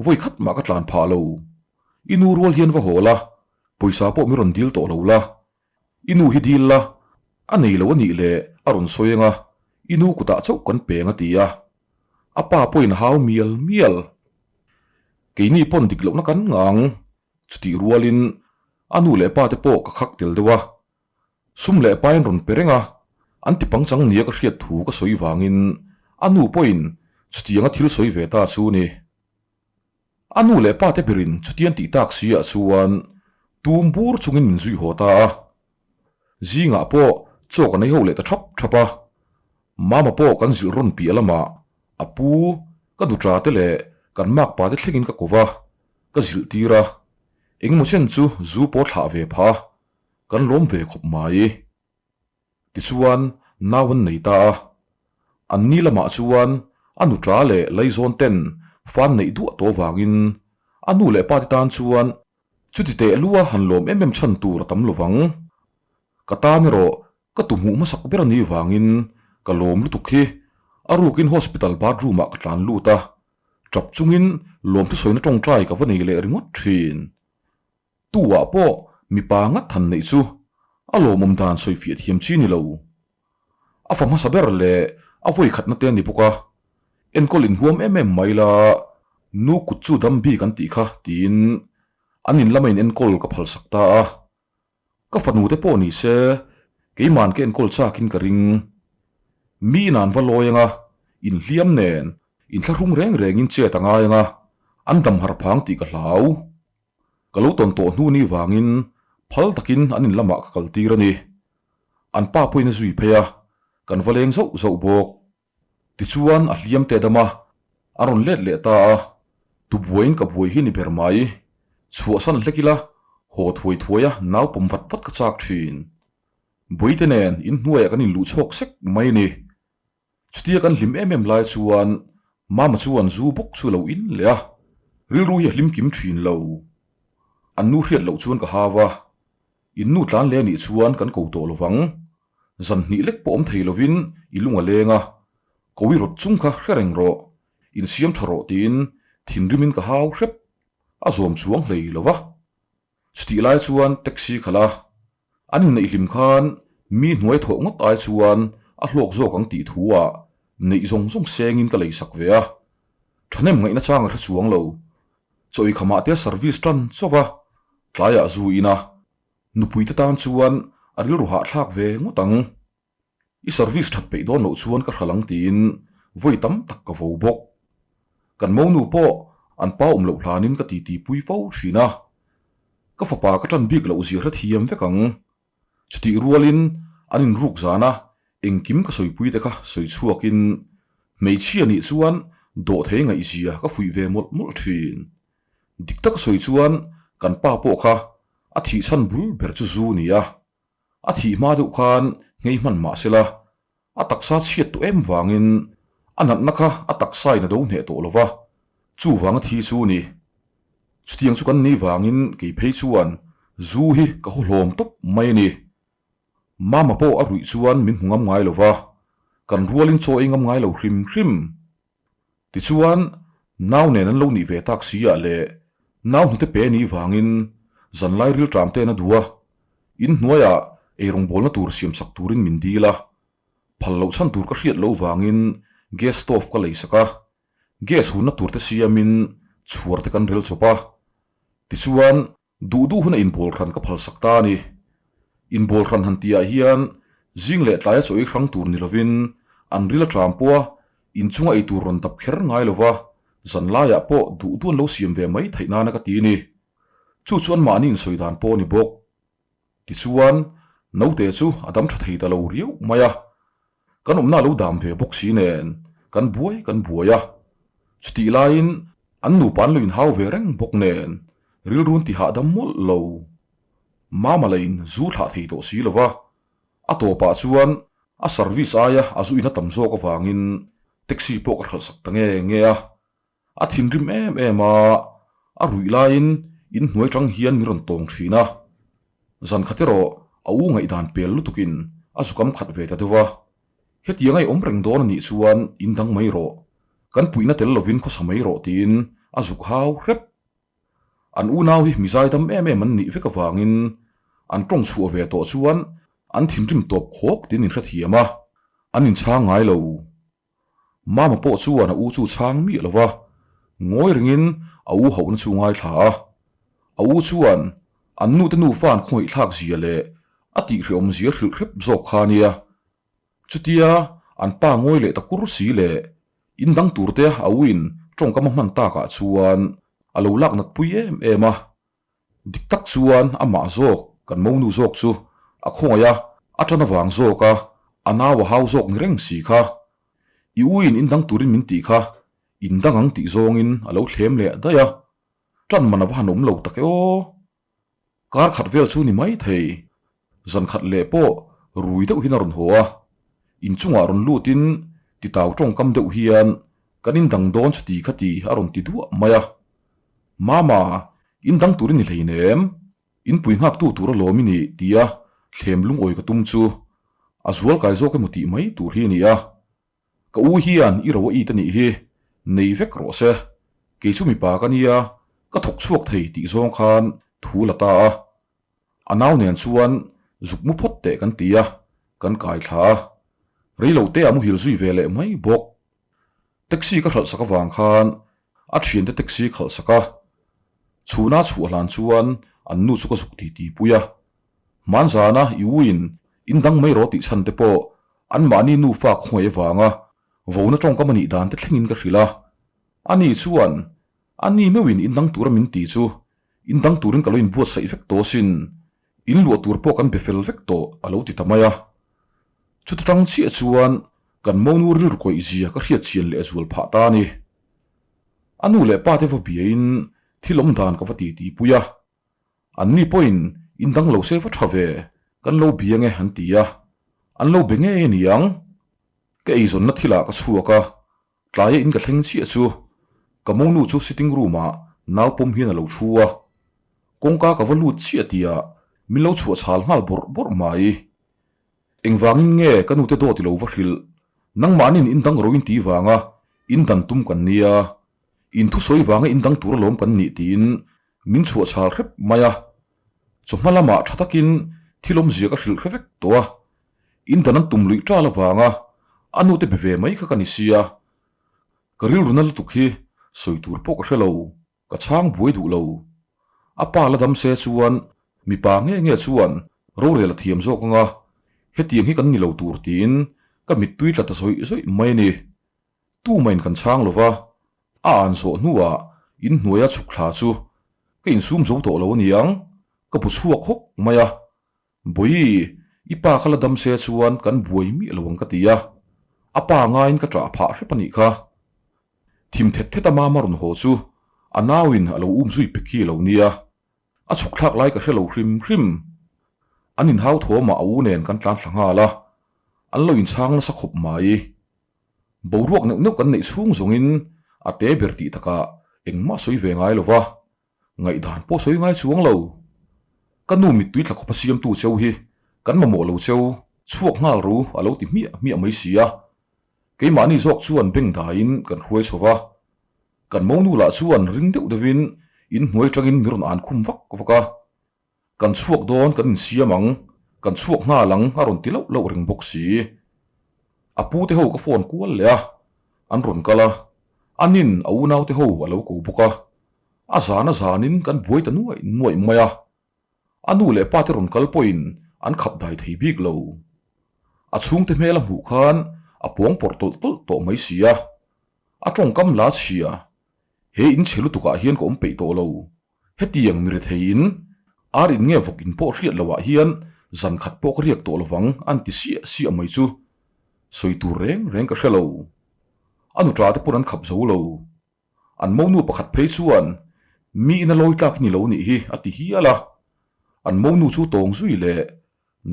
vawi khat mah ka tlan phah lo. I nu rual hian va haw la, pawisa pawh mi rawn dil tawh lo la. I nu hi dil la, a nei lo a nih leh a rawn sawi ang a, i nu kutah chauh kan peng a ti a. A pa pawhin a hau mial mial. Keini pawn dik lohna kan ngang. Chutih rualin a nu leh pa te pawh ka khak tel deuh a. Sum leh pain rawn pe reng a, an ti pangchang nia ka hriat thu ka sawi vangin a nu pawhin chutianga thil sawi ve ta chu ni. A nu leh pa te berin chutian tih tak si ah chuan tum bur chungin min zui haw ta a. Zingah pawh chaw ka nei ho leh ta thap thap a. Mama pawh kan zilh rawn piah lamah a pu, ka duṭa te leh kan makpa te thlengin ka ko va, ka zilh tir a. Engemaw chen chu zu pawh thlah ve phah a. Kan lawm ve khawp mai. Tichuan, nau an nei ta a. An ni lamah chuan a nuṭa leh laizawn ten fan neih duah tawh vangin a nu leh pa te tan chuan chuti teh lua han lawm em em chhan tur a tam lovang. Ka tan erawh ka tu hmuh hmasak ber a nih vangin ka lawm lutuk hi a rukin hospital bathroom ah ka tlan lut a, tap chungin lawmthu sawina tawngtai ka va nei leh ringawt thin. Tu ah pawh mipa ngat han neih chu a lawmawm dan sawi fiah thiam chi ni lo. A fa hmasa ber leh a vawi khatna te a ni bawk a, enkawl inhuam em em mai la, nu kut chu dam bik an tih kha tiin an in lama in enkawl ka phalsak ta a. Ka fanu te pawh ni se keiman ka enkawl chakin ka ring. Mi in an va lawi anga, inhliam nen, inthlahrung reng rengin chet a ngai anga, an dam har phang tih ka hlau. Ka lo tawn tawh hnu ni vangin phal takin an in lamah ka kal tir a ni. An pa pawhin a zui phei a, kan va leng zauh zauh bawk. Tichuan a hliam te dam a, a rawn let leh ta a, tu buaiin ka buai hi ni ber mai. Chhuahsan hlek ila, haw thuai thuai a nau pawm vat vat ka chak thin. Buaite nen inhnuaiah kan inluh chhawk sek mai a ni. Chutia kan hlim em em lai chuan Mama chuan zu bawk chu a lo in leh a, rilru hi a hlim kim thin lo. An nu hriat loh chuan ka hau a, in nu tlan leh anih chuan kan ko tawh lovang. Zan hnih lek pawh awm thei lovin i lung a leng a, ko i rawt chung kha hre reng rawh, insiam tha rawh tiin thinrimin ka hau hrep, a zawm chuang hlei lo va. Chutih lai chuan taxi khalh a, an inneih hlim khan mi hnuai thawh ngawt ai chuan a hlawk zawk ang tih thu ah neih zawng zawng sengin ka leisak ve a. Thahnem ngaihna chang a hre chuang lo. Chaw ikhamah te service tan chauh a, tlaiah zu in a, nupui te tan chuan a rilru hahthlak ve ngawt ang. I service that peih dawn loh chuan ka hral ang tiin vawi tam tak ka vo bawk. Kan monu pawh an pa awm loh hlanin ka titi pui fo thin a. Ka fapa ka tan bik loh zia hrethiam vek ang. Chutih rualin an inruk zana engkim ka sawipui te kha sawi chhuakin hmeichhia nih chuan dawhthei ngaihzia ka fuih ve mawlh mawlh thin. Dik taka sawi chuan kan pa pawh kha a thihchhan bul ber chu zu ni a. A thih hma deuh khan nghei hman mah se la, a taksa chhiat tawh em vangin a natna kha a taksain a do hneh tawh lo va, chuvanga thi chu ni. Chutiang chu kan ni vangin kei phei chuan zu hi ka haw hlawm tawp mai a ni. Mama pawh a ruih chuan min hmu ngam ngai lo va, kan rualin chaw ei ngam ngai lo hrim hrim. Tichuan, nau nen an lo nih ve tak si ah leh nau hnute pe nih vangin zanlai rilṭam ten a duh a, in hnuaiah eirawngbawlna tur siamsak turin min dil a, phal loh chhan tur ka hriat loh vangin gas stove ka leisak a, gas hunna tur te siamin chhuar te kan rel chawp a. Tichuan, Duh duh huna inbawl hran ka phalsak ta a ni. Inbawl hran han tihah hian Zing leh tlaia chaw ei hrang tur ni lovin an ril a ṭam pawh a, inchunga ei tur rawn dap kher ngai lova, zan laiah pawh duh duh an lo siam ve mai theih nana ka ti a ni. Chu chu anmahni insawi dan pawh a ni bawk. Tichuan, naute chu a dam ṭha thei ta lo riau mai a. Kan awmna a lo dam ve bawk si nen, kan buai kan buai a. Chutih laiin an nupa an lo inhau ve reng bawk nen, rilrun ti hahdam mawlh lo. Mama la in zu thlah thei tawh si lo va, a tawpah chuan a service aia a zu in a tam zawk avangin taxi pawh ka hralhsak ta nge nge a. A thinrim em em a, a ruih laiin in hnuai tang hian min rawn tawng thin a. Zan khat erawh a u ngaihdan pel lutukin a zukam khat ve ta deuh a. Hetiang a i awm reng dawn a nih chuan in dang mai rawh, kan puihna tel lovin khawsa mai rawh tiin a zuk hau hrep. An unau hi mizaidam em em an nih vek avangin an tawng chhuah ve tawh chuan an thinrim tawp khawk tiin in hrethiam a, an inchhang ngai lo. Mama pawh chuan a u chu chhang miah lo va, ngawi ringin a u hauhna chu ngaithla a. A u chuan an nute nufa an khawngaihthlak zia leh a tihhrehawm zia hrilh hrep zawk kha a nia. Chutia an pa ngawi leh ta kur si leh in dang turte a u in tawngkam a hman takah chuan a lo lak nat pui em em a. Dik tak chuan amah zawk, kan monu zawk chu a khawngaih a, a tan avang zawk a, a nau a hau zawk ni reng si kha. I u in in dang turin min tih kha, in dang ang tih zawngin a lo thlem leh daih a. Tan man a va han awm lo tak e aw. Kar khat vel chu ni mai thei. Zan khat leh pawh rui deuh hian a rawn haw a, inchungah rawn lutin titau tawngkam deuh hian kan indang dawn chuti kha ti a rawn ti duah mai a. Mama, indang tur i ni hleinem, inpui nghaktu tur alawm i nih tia thlem lungawi ka tum chu a zual kai zawk emaw tih mai tur hi a ni a. Ka u hian i ro a it a nih hi, nei vek rawh se. Kei chu mipa ka nia, ka thawk chhuak thei tih zawng khan thu la ta a. A nau nen chuan zuk mu phawt teh kan ti a, kan kai thla a. Rei lo te a muhil zui ve leh mai bawk. Taxi ka hralh sak avang khan a thiante taxi khalh sak a. Chhuna chhuah hlan chuan an nu chu ka zuk ti ti pui a. Hmanzana i u in in dang mai rawh tih chhan te pawh anmahni nufa khawngaih avanga vona tawngkam a nih dan te thlengin ka hrilh a. Ani chuan ani meuhin in dang tura min ti chu in dang turin ka lo inbuatsaih vek tawh asin, in luah tur pawh kan be fel vek tawh a lo ti ta mai a. Chuta tang chiah chuan kan monu rilru kawih zia ka hriat chian leh zual phah ta a ni. A nu leh pa te va biain thil awm dan ka va ti ti pui a. Anni pawhin in dang lo se va tha ve, kan lo bia nge an ti a, an lo be ngei a ni ang. Ka eizawnna thilah ka chhuak a, tlaia in ka thleng chiah chu ka monu chu sitting room ah nau pawm hian a lo thu a, kawngka ka va lut chiah tihah min lo chhuah chhal nghal bawrh bawrh mai. Engvangin nge ka nute dawt i lo va hrilh? Nangmahni'n in dang ro in tih vanga in dan tum kan nia, in thusawi vanga in dang tur alawm kan nih tiin Min chhuah chhal hrep mai a, chawhma lamah tha takin thil awmzia ka hrilh hre vek tawh a, in dan an tum luih ṭal avanga a nute be ve mai kha ka ni sia, ka rilru na lutuk hi sawi tur pawh ka hre lo, ka chhang buai duh lo. A pa la dam se chuan mipa nge nge chuan rorel a thiam zawk anga hetiang hi kan ni lo tur tiin ka mittui tla ta zawih zawih mai a ni. Tumain kan chhang lo va, a an zawh hnuah in hnuaia chhuk thla chu ka insum zo tawh lo a niang, ka bu chhuak hawk mai a. Bawi, i pa kha la dam se chuan kan buai miah lo ang ka ti a, a pa ngaiin ka ṭah phah hrep a nih kha. Thim thet thet a mama rawn haw chu a nauin a lo um zui pek hi a lo nia, a chhuk thlak lai ka hre lo hrim hrim. An inhau thawmah a u nen kan tlan thla nghal a, an lo inchhang nasa khawp mai. Boruak neuh neuh kan neih chhung zawngin a te ber tih takah engmah sawi ve ngai lo va, ngaihdan pawh sawi ngai chuang lo. Ka nu mittui tla khawpa siamtu cheu hi kan mamawh lo cheu, chhuak nghal ru a lo ti hmiah hmiah mai si a. Keimahni zawk chuan beng daiin kan hruai chho va. Kan monu lah chuan ring deuh deuhin inhnuai tangin mi rawn an khum vak vak a. Kan chhuak dawn kan insiam ang, kan chhuak nghal ang a rawn ti loh loh reng bawk si. A pu te ho ka phone kual leh a, an rawn kal a, anin a unau te ho a lo ko bawk a, a zan a zanin kan buai ta nuaih nuaih mai a, a nu leh pa te rawn kal pawhin an khap dai thei bik lo. A chhungte hmel a hmuh khan a pawng pawrh tawlh tawlh tawh mai si a. A tawngkam la chhia. He in chhe lutukah hian ka awm peih tawh lo. Hetiang mi rethei in ar in nge vawk in pawh hriat loh ah hian zan khat pawh ka riak tawh lovang an ti siah siah mai chu sawi tur reng reng ka hre lo. A nuṭa te pawn an khap zo lo. An monu pakhat phei chuan mi ina lawi tlak hi ni lo nih hi a ti hial a. An monu chu tawng zui leh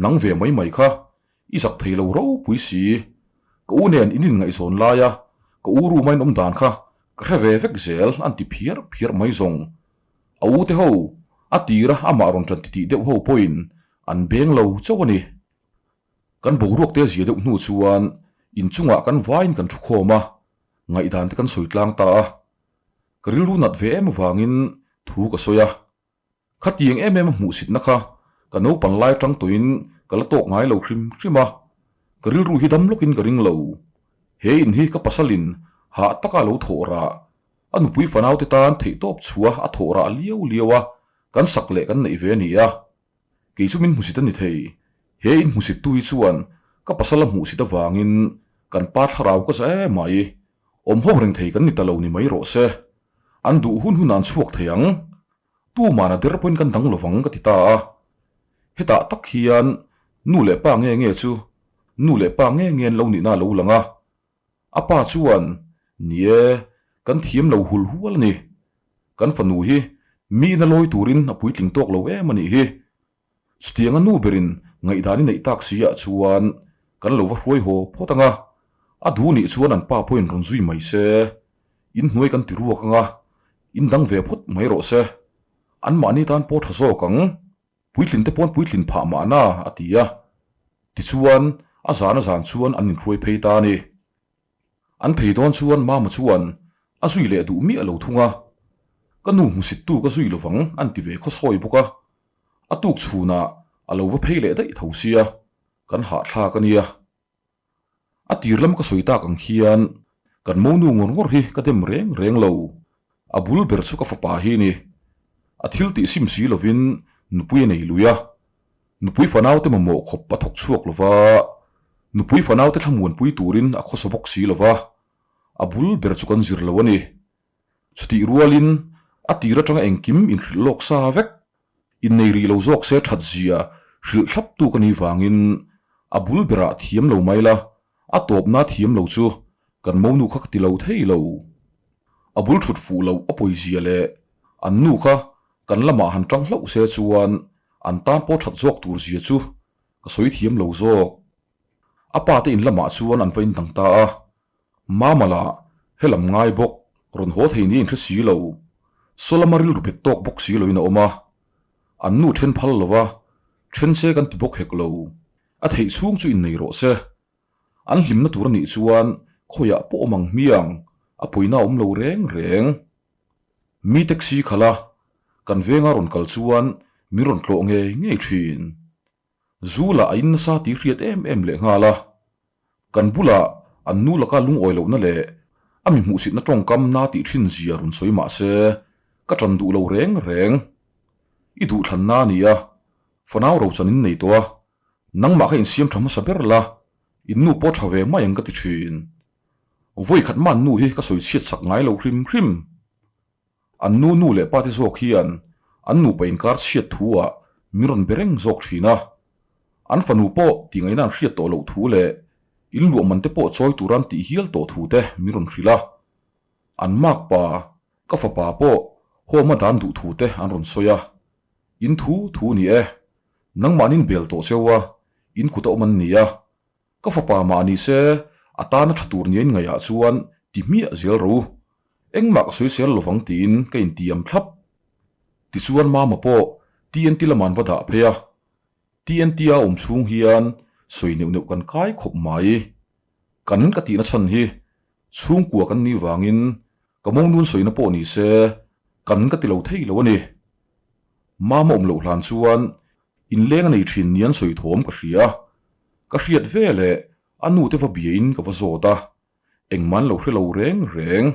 Nang ve mai mai kha, i zak thei lo ropui si. Ka u nen in inngaihzawn laia ka u room a in awm dan kha ka hre ve vek zel an ti phiar phiar mai zawng. A u te ho, a tira amah rawn ṭan titih deuh ho pawhin an beng lo chauh a ni. Kan boruak te zia deuh hnu chuan inchungah kan vaiin kan thukhawm a, ngaihdan te kan sawi tlang ta a. Ka rilru nat ve em avangin thu ka sawi a. Khatiang em em a hmuhsitna kha ka naupang lai atang tawhin ka la tawk ngai lo hrim hrim a, ka rilru hi dam lawkin ka ring lo. He in hi ka pasalin hah taka lo thawh rah, a nupui fanaute tan theihtawp chhuah a thawh rah liau liau a, kan sak leh kan neih ve a ni a. Kei chu min hmusit a ni thei. He in hmusittu hi chuan ka pasal a hmuhsit avangin kan pa thlarau ka za em mai. Awm ho reng thei kan ni ta lo ni mai rawh se. An duh hun hun an chhuak thei ang. Tuman a der pawhin kan dang lovang ka ti ta a. Hetah tak hian nu leh pa nge nge chu nu leh pa nge nge an lo nihna a lo lang a. A pa chuan, Ni e, kan thiam lo hul hual a ni. Kan fanu hi miin a lawi turin a puitling tawk lo em a nih hi. Chutianga nu berin ngaihdan i neih tak si ah chuan kan lo va hruai haw phawt ang a, a duh nih chuan an pa pawhin rawn zui mai se, in hnuai kan ti ruak ang a, in dang ve phawt mai rawh se, anmahni tan pawh tha zawk ang, puitlin te pawn puitlin phah mahna a ti a, tichuan a zan a zan chuan an inhruai phei ta a ni. An phei dawn chuan Mama chuan a zui leh duh miah lo thung a, ka nu hmusittu ka zui lovang an ti ve khawsawi bawk a, a tuk chhunah a lo va phei leh daih tho sia, kan hahthlak a nia. A tir lam ka sawi tak ang hian kan monu ngawr ngawr hi ka dem reng reng lo, a bul ber chu ka fapa hi ni. A thil tih sim si lovin nupui a nei lui a, Nupui fanaute mamawh khawp a thawk chhuak lo va, nupui fanaute thlamuanpui turin a khawsa bawk si lo va, a bul ber chu kan zir lo a ni. Chutih rualin a tir atanga engkim inhrilh lawk sa vek, innei rih lo zawk se that zia hrilh thlaptu ka nih vangin a bul berah thiam lo mai la, a tawpna thiam lo chu kan monu kha ka ti lo thei lo. A bul thut fuh loh a pawizia leh an nu kha kan lamah han tang hlauh se chuan An tan pawh that zawk tur zia chu ka sawi thiam lo zawk. A pa te in lamah chuan an va indang ta a, Mama lah helam ngai bawk rawn haw thei ni a inhre si lo, saw lama rilru bet tawk bawk si loin a awm a, an nu then phal lo va, then se kan ti bawk hek lo, a theih chhung chu innei rawh se. An hlimna tur a nih chuan khawiah pawh awm ang hmiang, a pawina a awm lo reng reng. Mi taxi khalh a, kan venga rawn kal chuan min rawn tlawh ngei ngei thin. Zu lah a in nasa tih hriat em em leh nghal a. Kan bulah an nu laka lungawi lohna leh a mi hmuhsitna tawngkam na tih thin zia rawn sawi mah se, ka tan duh lo reng reng. I duhthlanna a ni a, fanau rochan in nei tawh a, nangmah kha insiam tha hmasa ber la, in nu pawh tha ve mai ang ka ti thin. Vawi khat man nu hi ka sawi chhiat sak ngai lo hrim hrim. An nu nu leh pa te zawk hian an nupa inkar chhiat thu ah min rawn be reng zawk thin a. An fanu pawh tih ngaihna an hriat tawh loh thu leh in luah man te pawh chawi tura an tih hial tawh thu te min rawn hrilh a. An mak pa, ka fapa pawh home a dan duh thu te an rawn sawi a. In thu thu ni e, nangmahnin bel tawh cheu a, in kut a awm an ni a. Ka fapa mah ni se, a tana tha tur nia in ngaihah chuan ti hmiah zel ro. Engmah ka sawisel lovang tiin ka intiam thlap. Tichuan Mama pawh TNT lamah an va dah phei a. TNT a awm chhung hian sawi neuh neuh kan kai khawp mai. Kan ka tihna chhan hi chhungkua kan nih vangin ka mawng sawina pawh ni se kan ka ti lo thei lo a ni. Mama awm loh hlan chuan Inleng a nei thin ni an sawi thawm ka hria. Ka hriat ve leh a nu te va biain ka va zawt a, engmah an lo hre lo reng reng.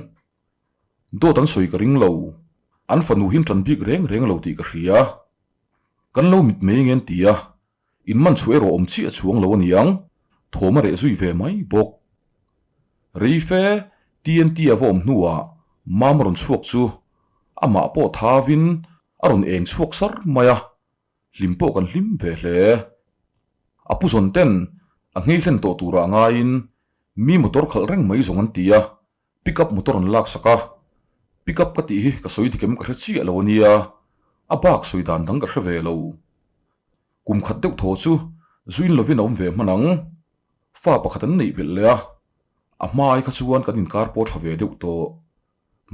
Dawt an sawi ka ring lo, an fanu hi an tan bik reng reng lo tih ka hria. Kan lo mit mai nge an ti a, in man chhuah erawh awm chiah chuang lo a niang. Thawm a reh zui ve mai bawk. Reife TNT a va awm hnuah Mam rawn chhuak chu amah pawh thavin a rawn eng chhuak sar mai a, hlim pawh kan hlim ve hle. A pu zawn ten a nghei hlen tawh turah ngaiin mi motor khalh reng mai zawng an ti a, pick up motor an laksak a, pick up ka tih hi ka sawi dik em ka hre chiah lo a nia, a bak sawi dan dang ka hre ve lo. Kum khat deuh thaw chu zuin lovin a awm ve hman ang. Fa pakhat an neih belh leh a, a hmai kha chuan kan inkar pawh tha ve deuh tawh.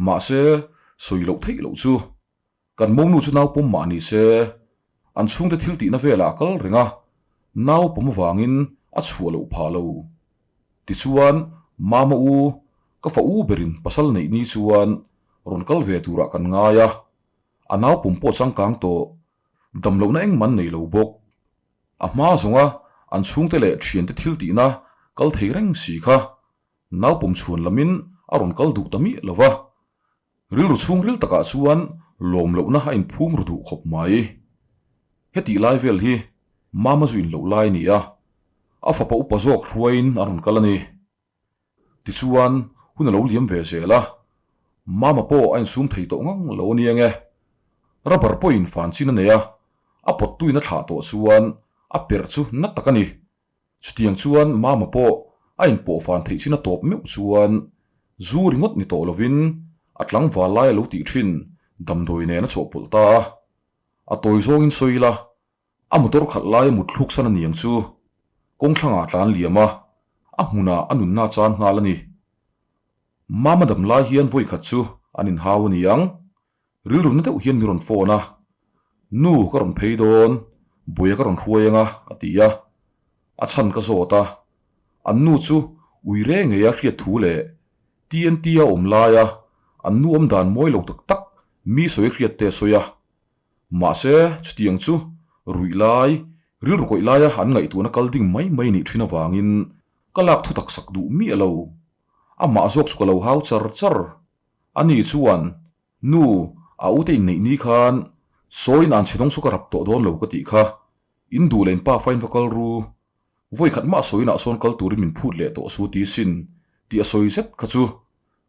Mahse, sawi loh theih loh chu. Kan monu chu nau pawm mah ni se, an chhungte thil tihna velah a kal reng a, nau pawm avangin a chhuah loh phah lo. Tichuan, Mama u, ka fa u berin pasal neih ni chuan rawn kal ve turah kan ngai a, a nau pum pawh changkang tawh. Damlohna engmah an nei lo bawk. A hma zawnga an chhungte leh thiante thil tihna kal thei reng si kha naupawm chhuan lamin a rawn kal duh ta miah lo va. Rilru chhungril takah chuan lawm lohna a inphum ru duh khawp mai. Hetih lai vel hi Mama zu inloh lai a ni a, a fapa upa zawk hruaiin a rawn kal a ni. Tichuan, hun a lo liam ve zel a, Mama pawh a insum thei tawh ngang lo a ni ange. Rubber pawhin fan chin a nei a, a pawttuin a thlah tawh chuan a perh chu na tak a ni. Chutiang chuan Mama pawh a inpawh fan theih chin a tawp meuh chuan zu ringawt ni tawh lovin a tlangval lai a lo tih thin damdawi nen a chawhpawlh ta a. A tawi zawngin sawi ila, A motor khalh lai a mut thluk san a niang chu kawng thlangah tlan liam a, a hmunah a nunna chan nghal a ni. Mama dam lai hian vawi khat chu an inhau a niang. Rilru na deuh hian min rawn phone a, Nu ka rawn phei dawn, buaia ka rawn hruai anga a ti a. A chhan ka zawt a, an nu chu ui re ngei a hriat thu leh TNT a awm laia an nu awm dan mawi lo tak tak mi sawi hriat te a sawi a. Mahse, chutiang chu ruih lai, rilru kawih laia an ngaihtuahna kal ding mai mai nih thin avangin ka lak thu tak sak duh miah lo. Amah zawk chu ka lo hau char char. Ani chuan, Nu, a ute inneih ni khan sawiin an chhe dawng chu ka rap tawh dawn lo ka tih kha. In duh leh in pa fain va kal ru. Vawi khat mah sawiinah sawn kal turin min phut leh tawh su ti sin tih a sawi zet kha chu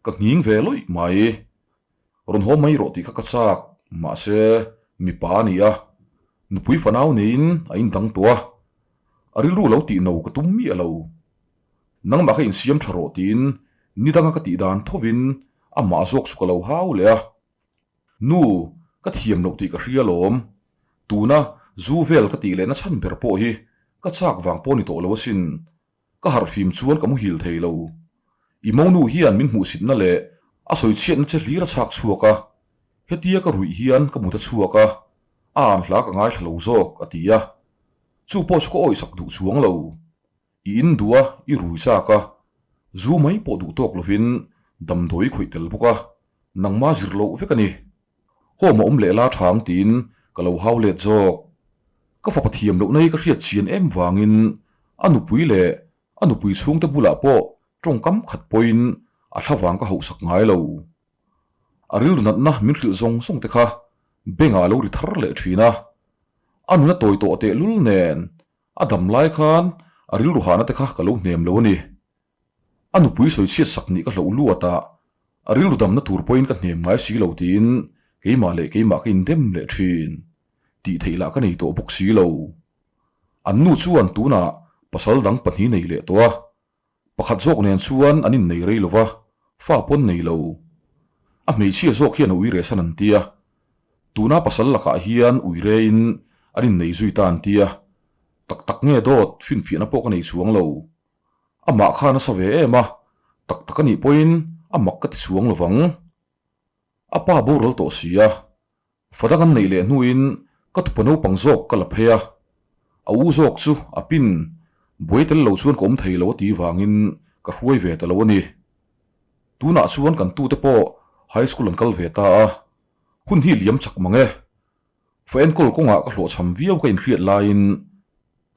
ka nghing ve lawih mai. Rawn haw mai rawh tih kha ka chak, mahse mipa a ni a, nupui fanau neiin a indang tawh a, a rilru lo tih no ka tum miah lo. Nangmah kha insiam tha rawh tiin ni danga ka tih dan thovin amah zawk chu ka lo hau leh a. Nu, ka thiam loh tih ka hria alawm, tuna zu vel ka tih lehna chhan ber pawh hi ka chak vang pawh ni tawh lo asin. Ka harhfim chuan ka muhil thei lo. I monu hian min hmuhsitna leh a sawichhiatna che hlir a chhak chhuak a, hetia ka ruih hian ka mut a chhuak a, a an hla ka ngaithla lo zawk, a ti a. Chu pawh chu ka awisak duh chuang lo. I in duh a, i rui chak a, zu mai pawh duh tawk lovin damdawi i khawih tel bawk a, nangma zir loh vek a ni. Home a awm leh la thang tiin ka lo hau let zawk. Ka fapa thiam lohna hi ka hriat chian em vangin a nupui leh a nupui chhungte bulah pawh tawngkam khat pawhin a thlavang ka hauhsak ngai lo. A rilru natna min hrilh zawng zawng te kha bengah a lo ri thar leh thin a. A nuna tawi tawh tehlul nen a dam lai khan a rilru hahna te kha ka lo hnem lo a ni. A nupui sawi chhiat sak nih ka hloh luat a, a rilru damna tur pawhin ka hnem ngai si lo tiin keimah leh keimah ka indem leh thin. Tih theih lah ka nei tawh bawk si lo. An nu chuan tunah pasal dang pahnih nei leh tawh a, pakhat zawk nen chuan an innei rei lo va, fa pawn nei lo. A hmeichhia zawk hian a uire san an tia. Tuna pasal lakah hian uirein an innei zui ta an tia. Tak tak nge dawt finfiahna pawh ka nei chuang lo. Amah kha nasa ve em a, tak tak a nih pawhin a mak ka ti chuang lo vang. A pa boral tawh si a, fa dang an neih leh hnuin ka tupa naupang zawk ka la phei a, a u zawk chu a pin buai tel lo chuan ka awm thei lo a ti vangin ka hruai ve ta lo a ni. Tunah chuan kan tute pawh high school an kal ve ta a, hun hi liam chak mang e. Fa enkawl kawngah ka hlawhchham viau ka inhriat laiin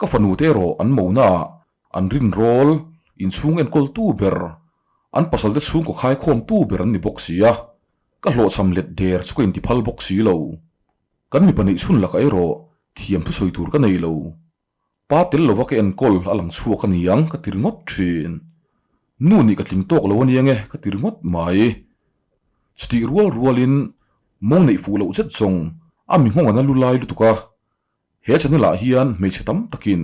ka fanu te erawh an monaah an rinrawl inchhung enkawltu ber, an pasalte chhungkaw khaikhawmtu ber an ni bawk si a, ka hlawhchham let der chu ka intiphal bawk si lo. Kan mipa neih chhun lakah erawh thiam thusawi tur ka nei lo. Pa tel lova ka enkawl a lang chhuak a ni ang ka ti ringawt thin. Nu nih ka tling tawk lo a nia nge ka ti ringawt mai. Chutih rual rualin mawng neih fuh loh zet zawng a mi nghawng an a lu lai lutuk a. He channel ah hian hmeichhe tam takin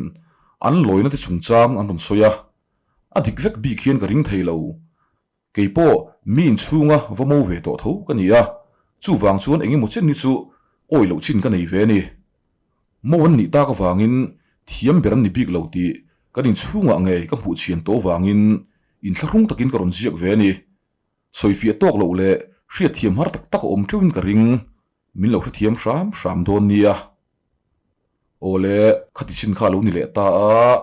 an lawina te chungchang an rawn sawi a, a dik vek bik hian ka ring thei lo. Kei pawh mi inchhunga va mo ve tawh tho ka ni a, chuvang chuan eng emaw chen hi chu awi loh chin ka nei ve a ni. Mo an nih tak avangin thiam ber an ni bik lo tih kan inchhungah ngei ka hmuh chhian tawh avangin inthlahrung takin ka rawn ziak ve a ni. Sawifiah tawk loh leh hriatthiam har tak tak a awm teuhin ka ring. Min lo hrethiam hram hram dawn nia. Awle, khati chin kha a lo ni leh ta a,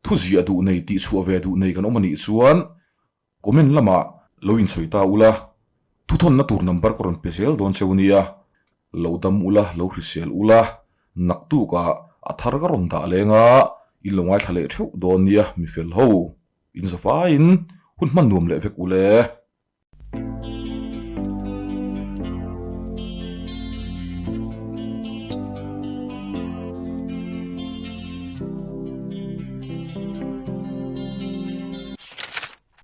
thu ziah duh nei tih chhuah ve duh nei kan awm a nih chuan comment lamah lo insawi ta ula, thuthawnna tur number ka rawn pe zel dawn cheu nia. Lo dam ula, lo hrisel ula, naktukah a thar ka rawn dah leng a, in lo ngaithla leh theuh dawn nia mifel ho. Inzawfaiin hun hman nuam leh vek ule.